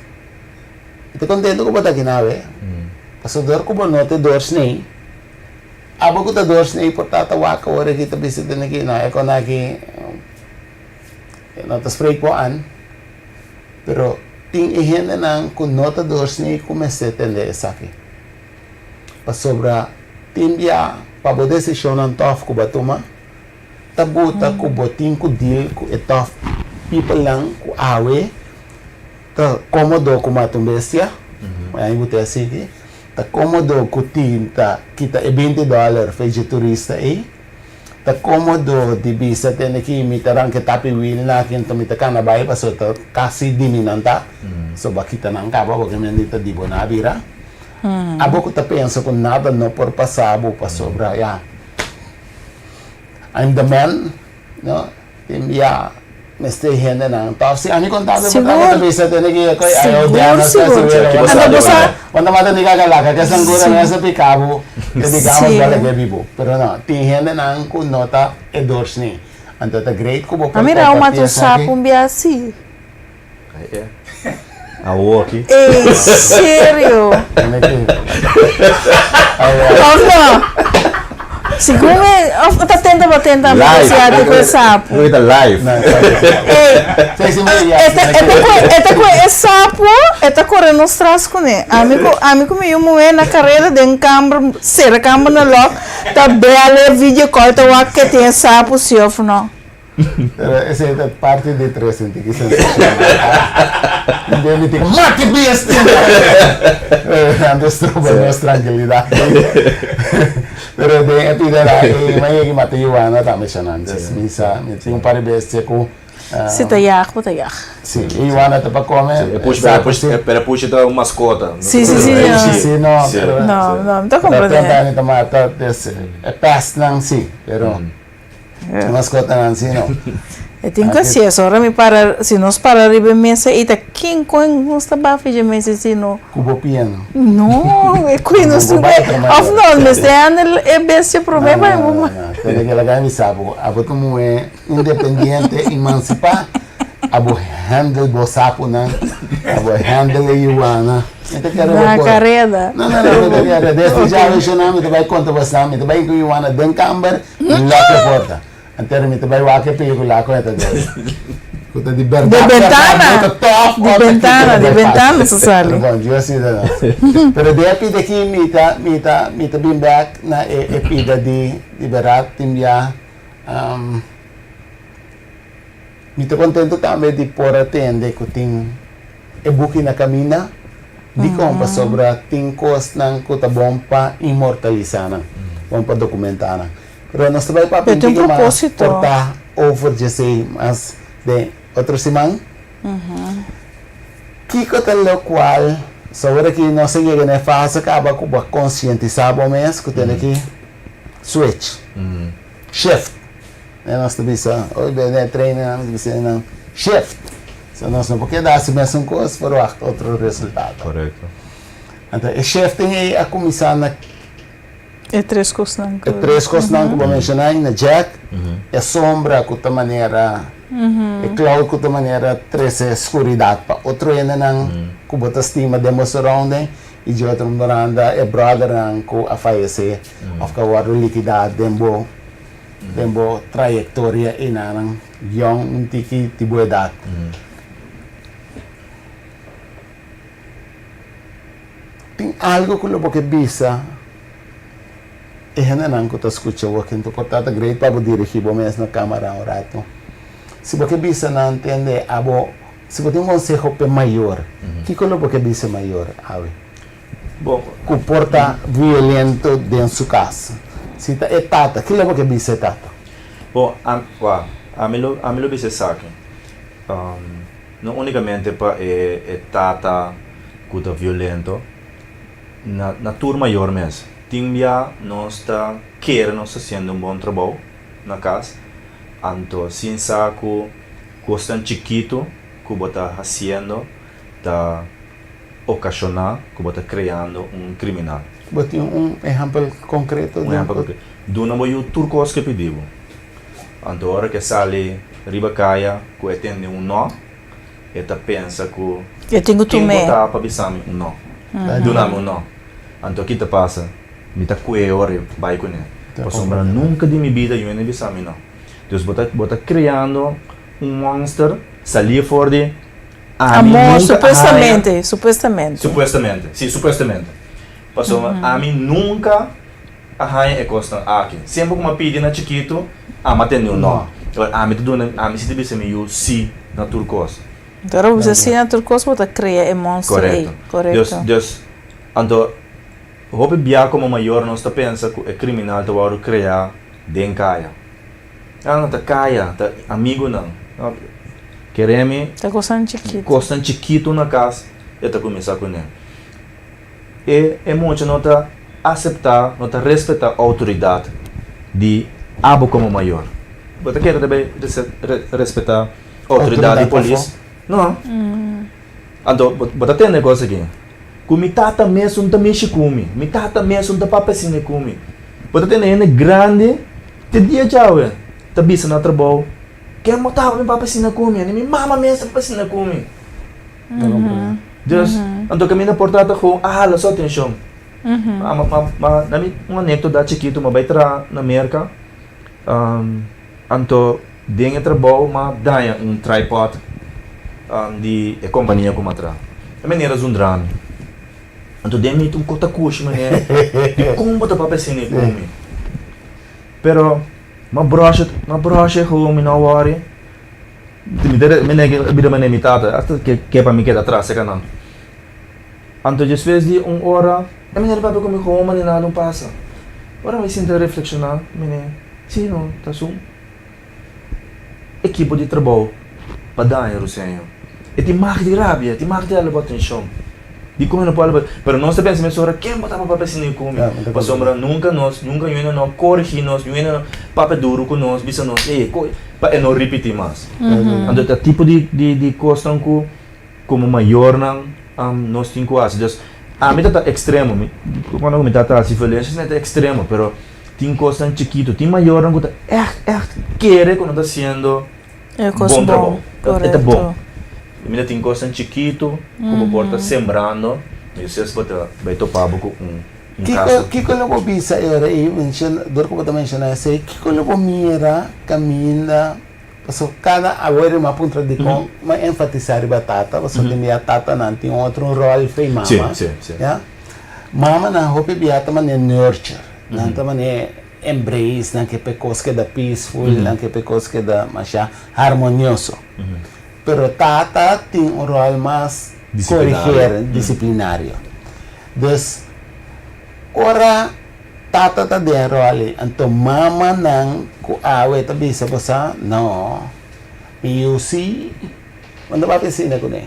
Speaker 1: mi ta contento cu bo ta aki nawe, pasobra dor cu bo no ta e doorsnee, abo cu ta doorsnee por ta ta wak awor aki ta bisa tene ki no e con aki no ta spreek bo an, pero tin e hendenan cu no ta doorsnee cu mester tende esaki. Pasobra tin bia pa bo decisionnan tough cu bo a tuma, ta buta ku bo tin ku deal ku e tough peoplenan ku awe ta komodo ku mata un bestia, mañana bo ta sigui, ta komodo ku tin ta kita e binti dòler fe dje turista ei, ta komodo di bisa tende ki mi ta ranka e tapi wil na aki anto mi ta kana bai pasobra ta kasi di mi nan ta, so bo a kita nan kaba bo ke mende ta di bo nan a bira. Abo ku ta pensa ku nada no por pasa bo pasobra ya. I'm the man, no? Tin bia mester hendenan tòg si ami konta bo
Speaker 2: Sigur.
Speaker 1: ta bisa tene ki koy ay
Speaker 2: Sigur,
Speaker 1: odiando
Speaker 2: sigur.
Speaker 1: Anto
Speaker 2: Anto bo sa.
Speaker 1: Wanta mata ni kakalaka ke sangura no esa pika bo e digamos
Speaker 2: Si.
Speaker 1: bala ke bibo. Pero no, tin hendenan ku no ta e doorsnee. Anto ta great ku bo por
Speaker 2: A mira un
Speaker 1: komparti
Speaker 2: mata un
Speaker 1: esaki.
Speaker 2: sapo un bia si.
Speaker 3: Awo aki.
Speaker 2: Ey, serio? Of no? Segun mi, of ta tenta bo tenta mi
Speaker 3: Live.
Speaker 2: asiático e sapo.
Speaker 3: Lo ta live.
Speaker 2: Ey, e ta, e ta koe, e ta koe e sapo, e ta kore nos tras kuné. Ami ku, ami ku mi yu muhé na kareda den kamber, sera kamber na lòk, ta bèl e video call ta wak ke tin e sapo si of no.
Speaker 1: Pero esei ta parti di tres en tiki sensashon. Den mi tin mati bestia! Nan ta stroba nos trankilidat. Pero den e pida la e m'a yega mata yuana tambe shanan. Dus mi sa mi tin un par di bestia ku.
Speaker 2: Si ta yag bo ta yag.
Speaker 1: Si, e yuana ta pa kome.
Speaker 3: E pushi, pero e pushi, pero e pushi ta un maskota.
Speaker 2: Si, si, si.
Speaker 1: E pushi si no, pero.
Speaker 2: No, no, mi ta komprende.
Speaker 1: Ta tenta mi ta mata des e pestnan si, pero. E maskotanan si no.
Speaker 2: E tin ku hasi eso. Ora mi para, si nos para riba e mesa ei ta ken kon nos ta bafi dje mesa si no.
Speaker 1: Ku bo piano.
Speaker 2: No, e kui nos tin ku òf no mester handle e bestia promé pa
Speaker 1: No, no, no. Tende ke laga mi sa bo. Abo ta muhé independiente, emansipá. Abo handle bo sapunan, abo handle e yuana. Mi ta kere bo
Speaker 2: Na
Speaker 1: por.
Speaker 2: kareda.
Speaker 1: No, no, no, mi ta kere. Desde djawe shona mi ta bai konta bo esnan. Mi ta bai ku yuana den kamber. Lock e porta. Antero mi ta bai wak e pelicula con e ta dori. Cu ta di berdad
Speaker 2: Di
Speaker 1: berdad
Speaker 2: bentana.
Speaker 1: no ta tof
Speaker 2: Di
Speaker 1: o ta
Speaker 2: bentana,
Speaker 1: kiko
Speaker 2: di
Speaker 1: ta bai
Speaker 2: bentana
Speaker 1: pasa.
Speaker 2: sa sali.
Speaker 1: Pero bon, Dios si ta nos. Pero di e pida aki mi ta mi ta mi ta bin bek na e e pida di di berdad tin bia Mi ta contento tambe di por a tende cu tin e buki na caminda. Dicon? Pasobra tin cosnan cu ta bon pa inmortalisa nan, bon pa documenta nan. Pero nos ta bay papia un tiki mas por ta over djesey mas den otro siman. Kico ta locual, so awor aki nos a yega na e fase caba cu bo a conscientisa bo mes cu tene ki switch, shift. E nos ta bisa, oi be den e training nan ta bisa nan shift. So nos no por keda hasi mesun kos verwacht otro resultado.
Speaker 3: Korekto.
Speaker 1: Anto e shifting ei a kuminsá na
Speaker 2: E tres kosnan ku.
Speaker 1: E tres kosnan ku bo menshoná ei na Jack, e sombra ku ta manera e cloud ku ta manera trese skuridat pa otro hendenan ku bo ta stima den bo surrounding i di otro banda e brothernan ku a fayesé òf ku a wòrdu likidá den bo Den bo trayektoria enanan yòn un tiki di bo edat. Tin algu ku lo bo ke bisa e hendenan ku ta skucha bo aki? Por ta ta great pa bo dirigí bo mes na kamara un ratu. Si bo ke bisa nan tende abo, si bo tin un konseho p'e mayor, kiko lo bo ke bisa e mayor awe?
Speaker 3: Bo.
Speaker 1: Ku por ta violento den su kas. Si ta e tata, kila bo ke bisa e tata?
Speaker 3: Bo, a, wak, ami lo, ami lo bisa esaki. No únikamente pa e, e tata ku ta violento, na, na tur mayor mes. Tin bia nos ta kere nos ta hasiendo un bon trabou na kas, anto sin sa ku kosnan chikitu ku bo ta hasiendo ta okashoná ku bo ta kreando un kriminal.
Speaker 1: Bo tin un ehèmpel konkreto
Speaker 3: Un ehèmpel konkreto. Duna bo yu tur kos ku e pidi bo. Anto ora ku e sali riba kaya ku e tende un nò, e ta pensa ku
Speaker 2: E tin ku
Speaker 3: ken bo
Speaker 2: tum'é.
Speaker 3: ta pa bisa mi un nò? Duna mi un nò. Anto ki ta pasa? Mi ta kue ora e bai kuné. Pasobra nunka di mi bida yu hende bisa mi nò. Dus bo ta bo ta kreando un mònster salí for di Ami
Speaker 2: Amor,
Speaker 3: nunca a
Speaker 2: supuestamente,
Speaker 3: haña.
Speaker 2: supuestamente.
Speaker 3: Supuestamente, sí, supuestamente. Pasobra ami nunca a haña e cosnan aki. Semper cu mi a pidi na chikito, ami a tende un no. Awor ami ta duna, ami si ta bisa mi yu sí na tur cos.
Speaker 2: Ora bo bisa sí na tur cos, bo ta crea e monster ei.
Speaker 3: Corecto.
Speaker 2: Corecto.
Speaker 3: Dus, dus, anto hopi bia como mayor nos ta pensa cu e criminal ta wordo crea den caya. Ah, no ta kaya, ta amigunan. No, kere mi.
Speaker 2: Ta kosnan chikitu.
Speaker 3: Kosnan chikitu na kas e ta kuminsá kuné. E e mucha no ta aseptá, no ta respetá outoridat di abo komo mayor. Bo ta kere ta bai respetá outoridat di polis? No. Anto bo ta tende kos aki. Ku mi tata mesun ta mishi ku mi. Mi tata mesun ta papia asina ku mi. Bo ta tende hende grandi te dia djawe ta bisa na trabou, Ken bo tabata mi papia asina ku mi? Ani mi mama mes ta papia asina ku mi. Dus, anto kaminda por tata gewoon a hala su atenshon. Ma, ma, ma, na mi un anekdota chikitu, mi a bai traha na Merka. Anto den e trabou m'a daña un tripod di e kompania ku m'a traha. E manera zundra mi. Anto den mi un kos ta kushi manera, dikon bo ta papia asina ku mi? Pero. M'a brush m'a brush e gewoon mi no worry. Mi ta mi nege a bira manera mi tata hasta ke ke pa mi keda atras seka nan. Anto despues di un ora e meneer papia ku mi gewoon manera nada no pasa. Ora mi sinta reflekshoná mi ne si no ta su ekipo di trabou pa daña Ruseño. E tin mag di rabia, e tin mag di hala bo atenshon. Dikon e no por hala bo Pero nos ta pensa mesora ken bo ta papia asina ku mi? Pasobra nunka nos, nunka yu hende no korigí nos, yu hende no papia duru ku nos, bisa nos ey pa e no ripití mas. Anto ta tipo di di kosnan ku komo mayornan nos tin ku hasi. Dus ami ta ta ekstremo, mi cuando ku mi tata hasi violensia esei ta ekstremo, pero tin kosnan chikitu, tin mayornan ku ta ègt ègt kere ku nan ta hasiendo bon trabou, e ta bon. Mi ta tin kosnan chikitu ku bo por ta sembrando i despues bo ta bai topa bo ku un kaso.
Speaker 1: Kiko lo bo bisa e ora ei, dor ku bo ta menshona esei, kiko lo bo mira kaminda Pasobra kada awor e m'a puntra dikon m'a enfatisá riba tata, pasobra tin bia tatanan tin otro ròl fe mama. Ya. Mamanan hopi bia ta manera nurture, nan ta manera embrace, nan ke pa e kos keda peaceful, nan ke pa e kos keda masha harmonioso. Pero tata tin un ròl mas koriger, disiplinario. Dus ora Tata ta den ròl ei. Anto mamanan ku awe ta bisa bo sa, No, mi yu si, bo no papia asina kuné.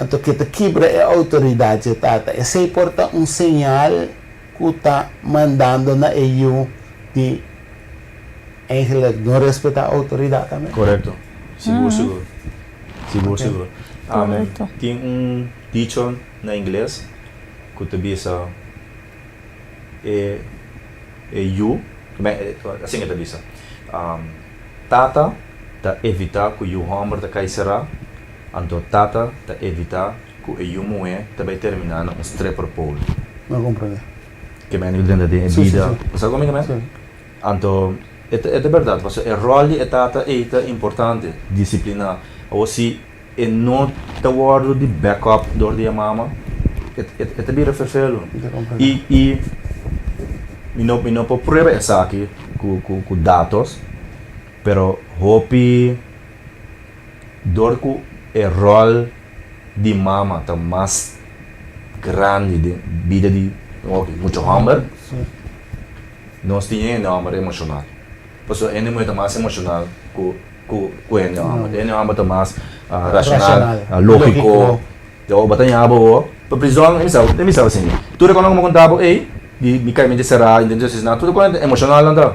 Speaker 1: Anto ke ta kibra e outoridat dje tata. Esei por ta un señal ku ta mandando na e yu di eigenlijk no respetá outoridat tambe.
Speaker 3: Korekto. Sigur sigur. Sigur sigur. Tin un dicho na ingles. ku ta bisa e e yu, asin e ta bisa, tata ta evitá ku yu hòmber ta kai será, anto tata ta evitá ku e yu muhé ta bai terminá na un stripper pole.
Speaker 1: No komprendé.
Speaker 3: Ke mende ku drenta den e bida. Bo sa kon mi ta mende? Anto e ta e ta bèrdat, pasobra e ròl di e tata ei ta importante, disipliná. Awor si E no ta wòrdu di back up dor di e mama, e ta bira ferfelu. I i mi no mi no por prueba esaki ku ku ku datos, pero hopi dor ku e ròl di mama ta mas grandi den bida di mucha hòmber, nos tin hende hòmber emoshonal. Pasobra hende muhé ta mas emoshonal ku ku ku hende hòmber. Hende hòmber ta mas rashonal, lógiko. Yo bo ta ña bo bo pa prizòn, mi sa mi sa asin. Tur e kos ku mi konta bo ei, di mi kai mente será, intento di asesina, tur e kos emoshonal nan ta.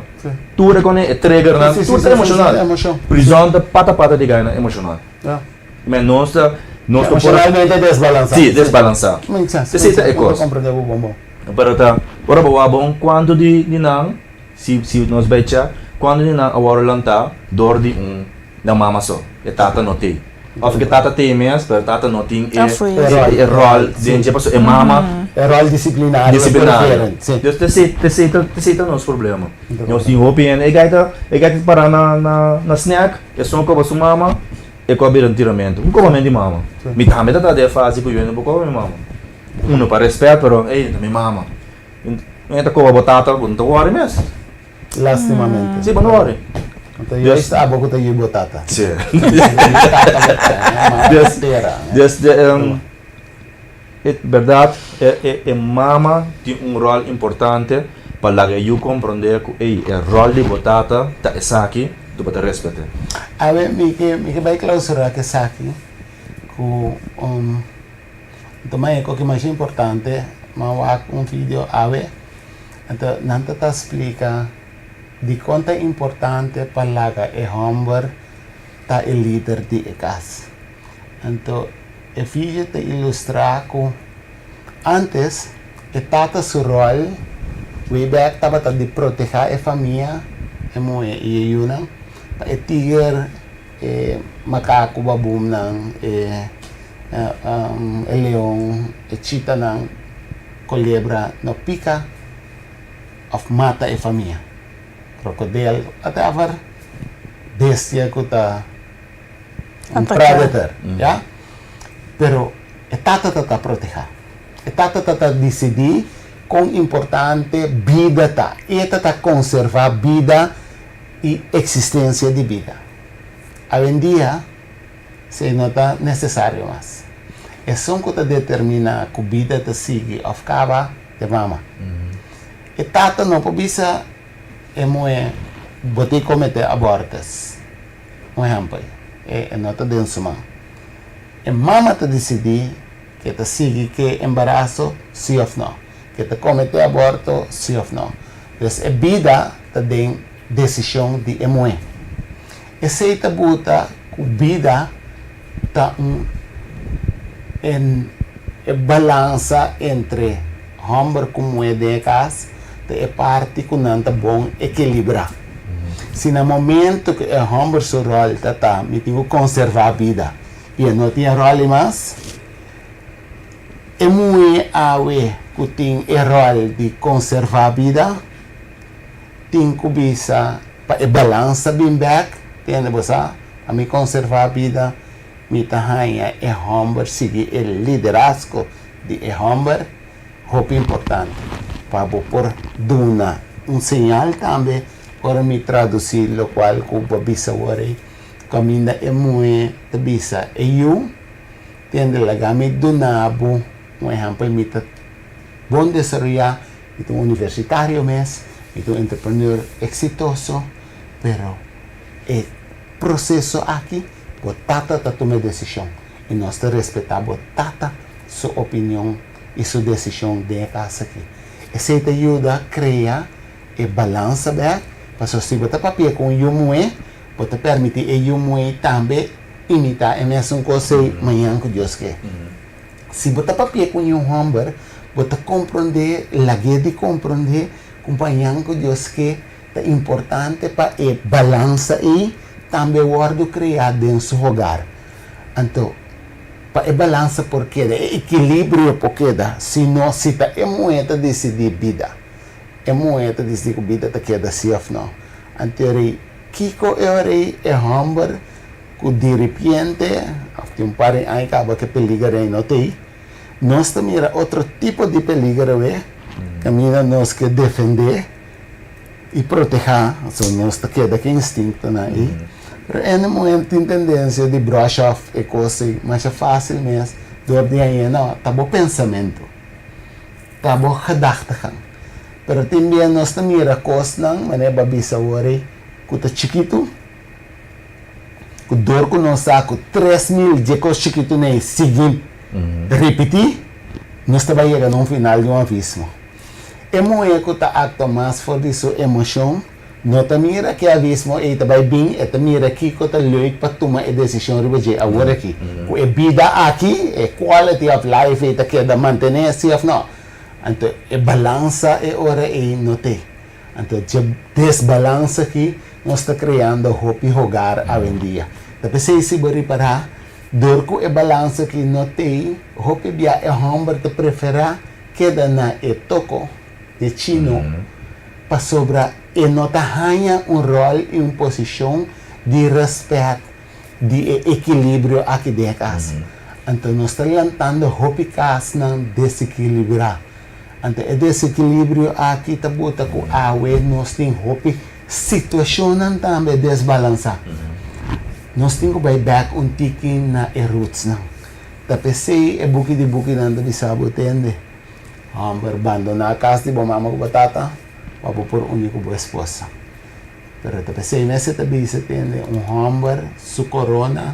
Speaker 3: Tur e kos e triggernan, tur ta emoshonal. Prizòn ta pata pata di gainan emoshonal. Men nos ta nos ta por.
Speaker 1: Emoshonalmente desbalansá.
Speaker 3: Sí, desbalansá. Esei ta e kos. Pero ta ora bo wak bon kuantu di nan. Si si nos bai cha, cuando di nan a worde lantá door di un nan mama so, e tata no tei. Of e tata tei mes, pero e tata no tin e e rol den dje pasobra e mama.
Speaker 1: E rol disciplinario.
Speaker 3: Disciplinario. Dus t'esei t'esei ta t'esei ta nos problema. Nos tin hopi hende, e gai ta e gai ta para na na na snack, esun a koba su mama, e koba bira un tiramento. Un kobamento di mama. Mi tambe ta ta den e fase ku yo no por koba mi mama. Uno pa respet, pero ey ta mi mama. No ta koba bo tata, bo no ta wòri mes.
Speaker 1: Lastimamente.
Speaker 3: Si, bo no wòri.
Speaker 1: Anto juist abo ku ta yu bo tata.
Speaker 3: Si.
Speaker 1: Tata bo ta, mama
Speaker 3: bo tera. Des, e bèrdat, e mama tin un ròl importante pa laga e yu komprondé ku ey, e ròl di bo tata ta esaki, tu bo ta respet'é.
Speaker 1: Awe, mi ke, mi ke bai klausurá ku esaki, ku. Anto ma e koki masha importante, m'a wak un video awe, anto nan ta ta splika dikon ta importante pa laga e hòmber ta e lider di e kas. Anto e video ta ilustrá ku ántes e tata su ròl way back tabata di protehá e famia, e muhé i e yunan, pa e tiger, e makaku babumnan, e. E leon, e chitanan, kolebra no pika òf mata e famia. Krokodel, whatever bestia ku ta un predator, ya. Pero e tata ta ta protehá. E tata ta ta disidí. kon importante bida ta. E ta ta konservá bida i eksistensia di bida. Awendia esei no ta nesesario mas. Esun ku ta determiná ku bida ta sigui òf kaba ta e mama. E tata no por bisa e muhé bo tin kometé abortus. Un ehèmpel, e no ta den su man. E mama ta disidí ke ta sigui ke embaraso si òf no, ke ta kometé aborto si òf no. Dus e bida ta den desishon di e muhé. Esei ta buta ku bida ta un e balansa entre hòmber ku muhé den e kas ta e parti ku nan ta bon ekilibrá. Si na momento ku e hòmber su ròl ta ta mi tin ku konservá bida i e no tin e ròl ei mas, e muhé awe ku tin e ròl di konservá bida tin ku bisa pa e balansa bin bèk, tende bo sa, pa mi konservá bida mi ta haña e hòmber sigui e liderazgo di e hòmber. Hopi importante pa bo por duna un señal tambe ora mi traduci locual cu bo a bisa awor ei, caminda e muhe ta bisa e yu, tende laga mi duna bo un ehempel, mi ta bon desaroya, mi ta un universitario mes, mi ta un entrepreneur exitoso, pero e proceso aki bo tata ta tuma e decision y nos ta respeta bo tata su opinion i su desishon den e kas aki. Esei ta yuda krea e balansa bèk, pasobra si bo ta papia ku un yu muhé, bo ta permití e yu muhé tambe imitá e mesun kos ei mañan ku Dios ke. Si bo ta papia ku un yu hòmber, bo ta komprondé, lag'é di komprondé ku mañan ku Dios ke ta importante pa e balansa ei tambe wòrdu kreá den su hogar. Anto, pa e balansa por keda, e ekilibrio por keda, si no, si ta e muhé ta disidí bida, e muhé ta disidí ku bida ta keda sí òf no. Anto e rei, kiko e ora ei e hòmber ku diripiente, òf tin un par di aña kaba ku e peliger ei no t'ei, nos ta mira otro tipo di peliger awe, kaminda nos ke defendé i protehá, so nos ta keda ku e instinktonan ei. Pero ene muhé tin tendensia di brush off e kos ei masha fásil mes dor di hañ'é, no, ta bo pensamentu, ta bo gedachtegang. Pero tin bia nos ta mira kosnan, manera bo a bisa awor ei, ku ta chikitu, ku dor ku nos sa ku 3000 dje kos chikitunan ei sigui ripití, nos ta bai yega na un final di un avismo. E muhé ku ta aktua mas for di su emoshon no ta mira ke abismo ei ta bai bin, e ta mira kiko ta leuk pa tuma e desishon riba dje awor aki. Ku e bida aki, e quality of life ei ta keda mantené si òf no. Anto e balansa e ora ei no t'ei. Anto dje desbalansa aki nos ta kreando hopi hogar awendia. Ta p'esei si bo ripará, dor ku e balansa aki no t'ei, hopi bia e hòmber ta preferá keda na e toko di chino pasobra e no ta haña un ròl i un posishon di rèspèt di e ekilibrio aki den e kas. Anto nos ta lantando hopi kasnan desekilibrá. Anto e desekilibrio aki ta buta ku awe nos tin hopi situashonnan tambe desbalansá. Nos tin ku bai bèk un tiki na e rootsnan. Ta p'esei e buki di bukinan ta bisa bo, Tende, hòmber, bandoná kas di bo mama ku bo tata pa bo por uni ku bo esposa. Pero ta p'esei mes e ta bisa, Tende, un hòmber su korona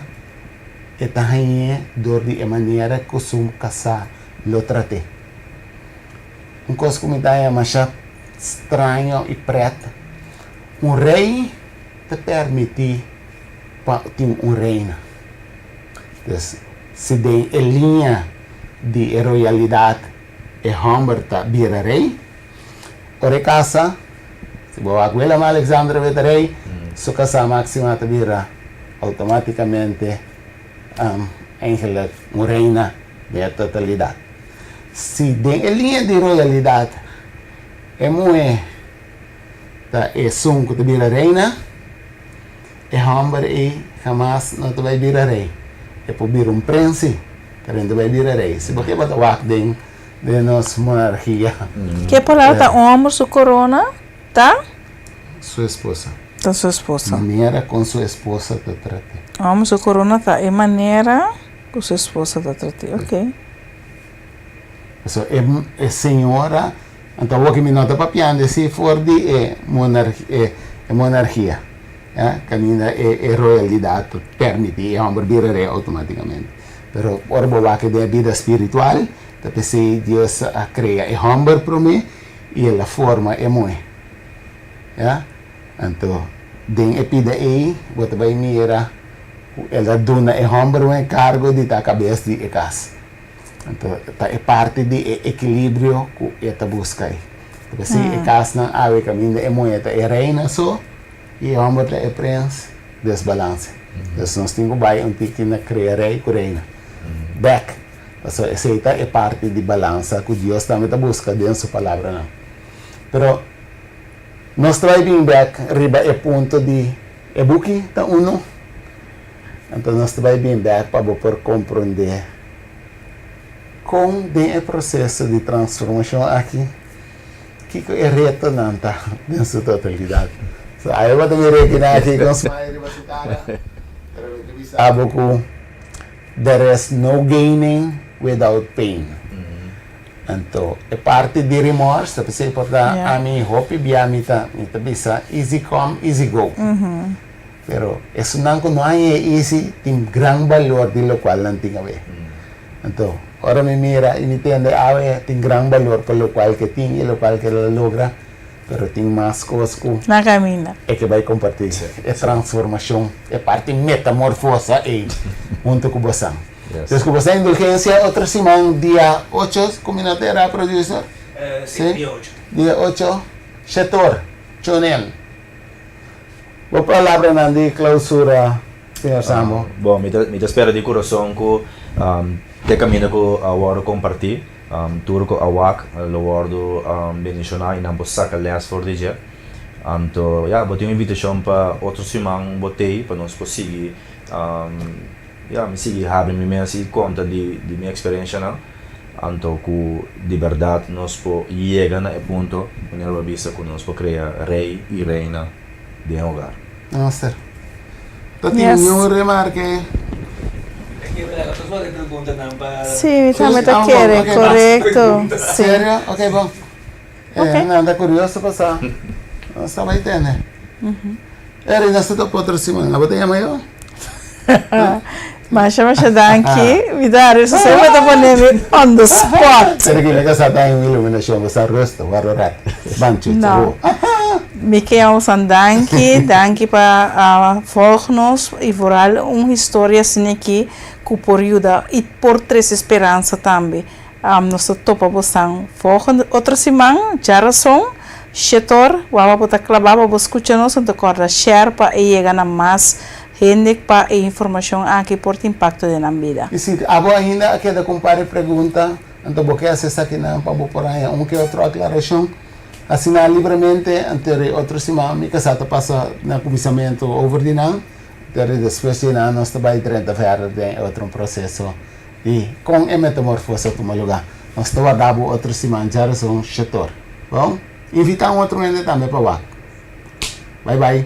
Speaker 1: e ta hañ'é dor di e manera ku su kasá lo trat'é. Un kos ku mi ta haña masha straño i prèt, un rei ta permití pa tin un reina. Dus, si den e liña di e royalidat e hòmber ta bira rei, ora e kasa, si bo wak Willem Alexander a beta rei, su kasá Máxima ta bira outomátikamente eigenlijk un reina den e totalidat. Si den e liña di royalidat e muhé ta esun ku ta bira reina, E hòmber ei hamas no ta bai bira rei. E por bira un prens sí, pero e no ta bai bira rei. Si bo ke bo ta wak den Den nos monarkia.
Speaker 2: Ke palabra ta un homber su corona ta?
Speaker 1: Su esposa.
Speaker 2: Ta su esposa.
Speaker 1: Manera con su esposa ta trat'é.
Speaker 2: Un homber su corona ta e manera cu su esposa ta trat'é. Ok.
Speaker 1: Pasobra e e señora, anto awor ki mi no ta papiando esei for di e monarkia, e monarkia, ya, kaminda e e royalidad ta permití e homber bira rei automáticamente. Pero ora bo wak den e bida spiritual, ta p'esei Dios a krea e hòmber promé i el a forma e muhé. Ya. Anto, den e pida ei, bo ta bai mira ku el a duna e hòmber un enkargo di ta kabes di e kas. Anto, ta e parti di e ekilibrio ku e ta buska ei. Ta p'esei e kasnan awe kaminda e muhé ta e reina so i e hòmber ta e prens. Desbalanse. Entonces nos tin ku bai un tiki na krea rei ku reina. Bek. Pasobra esei ta e parti di balansa ku Dios tambe ta buska den su palabranan. Pero nos ta bai bin bek riba e punto di e buki ta unu. Anto nos ta bai bin bek pa bo por komprondé kon den e proseso di transformashon aki Kiko e retonan ta den su totalidat? So awe bo ta mira e kina aki con smile riba su cara, pero mi ta bisa bo cu there is no gaining without pain. Anto e parti di remorse ta p'esei por ta ami hopi bia mi ta mi ta bisa easy come easy go. Pero esunnan cu no haña e easy tin gran balor di locual nan tin awe. Anto, ora mi mira i mi tende awe tin gran balor pa locual ke tin i locual ke el a logra, pero tin mas cos cu
Speaker 2: Na caminda.
Speaker 1: e ke bai comparti e transformacion, e parti metamorfosa ei hunto cu bosan. Entonces, cu bosan indulgencia otro siman dia ocho, cu mi no ta era, producer?
Speaker 4: Si, dia ocho.
Speaker 1: Dia ocho, shetor, Chonel. Bo palabranan di clausura, señor Sambo.
Speaker 3: Bon, mi ta mi ta spera di kurason ku te kaminda ku a wòrdu kompartí, tur ku a wak lo wòrdu bendishoná i nan por saka lès for di dje. Anto, ya, bo tin un invitashon pa otro siman bo t'ei pa nos por sigui, ya, mi sigui habri mi mes i konta di di mi eksperenshanan. Anto ku di bèrdat nos por yega na e punto manera bo a bisa ku nos por krea rei i reina den hogar.
Speaker 1: Master. Ta tin niun remarke?
Speaker 2: Sí, mi tambe ta kere, korekto. Sí.
Speaker 1: Serio? Ok, bon. Nan ta kurioso pa sa. Nos ta bai tene. Eri, nos ta topa otro siman. Abo ta yama yo?
Speaker 2: Masha, masha danki. Mi ta hari semper ta pone mi on the spot.
Speaker 1: Pero ki mi ka sa ta un iluminashon, bo sa rusta, warda rat. Ban chucha,
Speaker 2: No. Mi ke yama boso danki, danki pa volg nos i vooral un historia asina aki ku por yuda i por trese speransa tambe. Nos ta topa bosan volgende otro siman, djarason, shetor, waba bo ta klabá pa bo skucha nos, anto kòrda share pa e yega na mas hende pa e informashon aki por tin impakto den nan bida.
Speaker 1: I si abo ainda a keda ku un par di pregunta, anto bo ke hasi esakinan pa bo por haña un ke otro aklarashon. Asina libremente, anto e otro siman mi kasá ta pasa na kuminsamentu over di nan, anto despues di nan nos ta bai drenta verder den e otro proseso. I kon e metamorfosa a tuma lugá? Nos ta warda bo otro siman djarason shetor. Bon, invitá un otro hende tambe pa wak. Bai bai.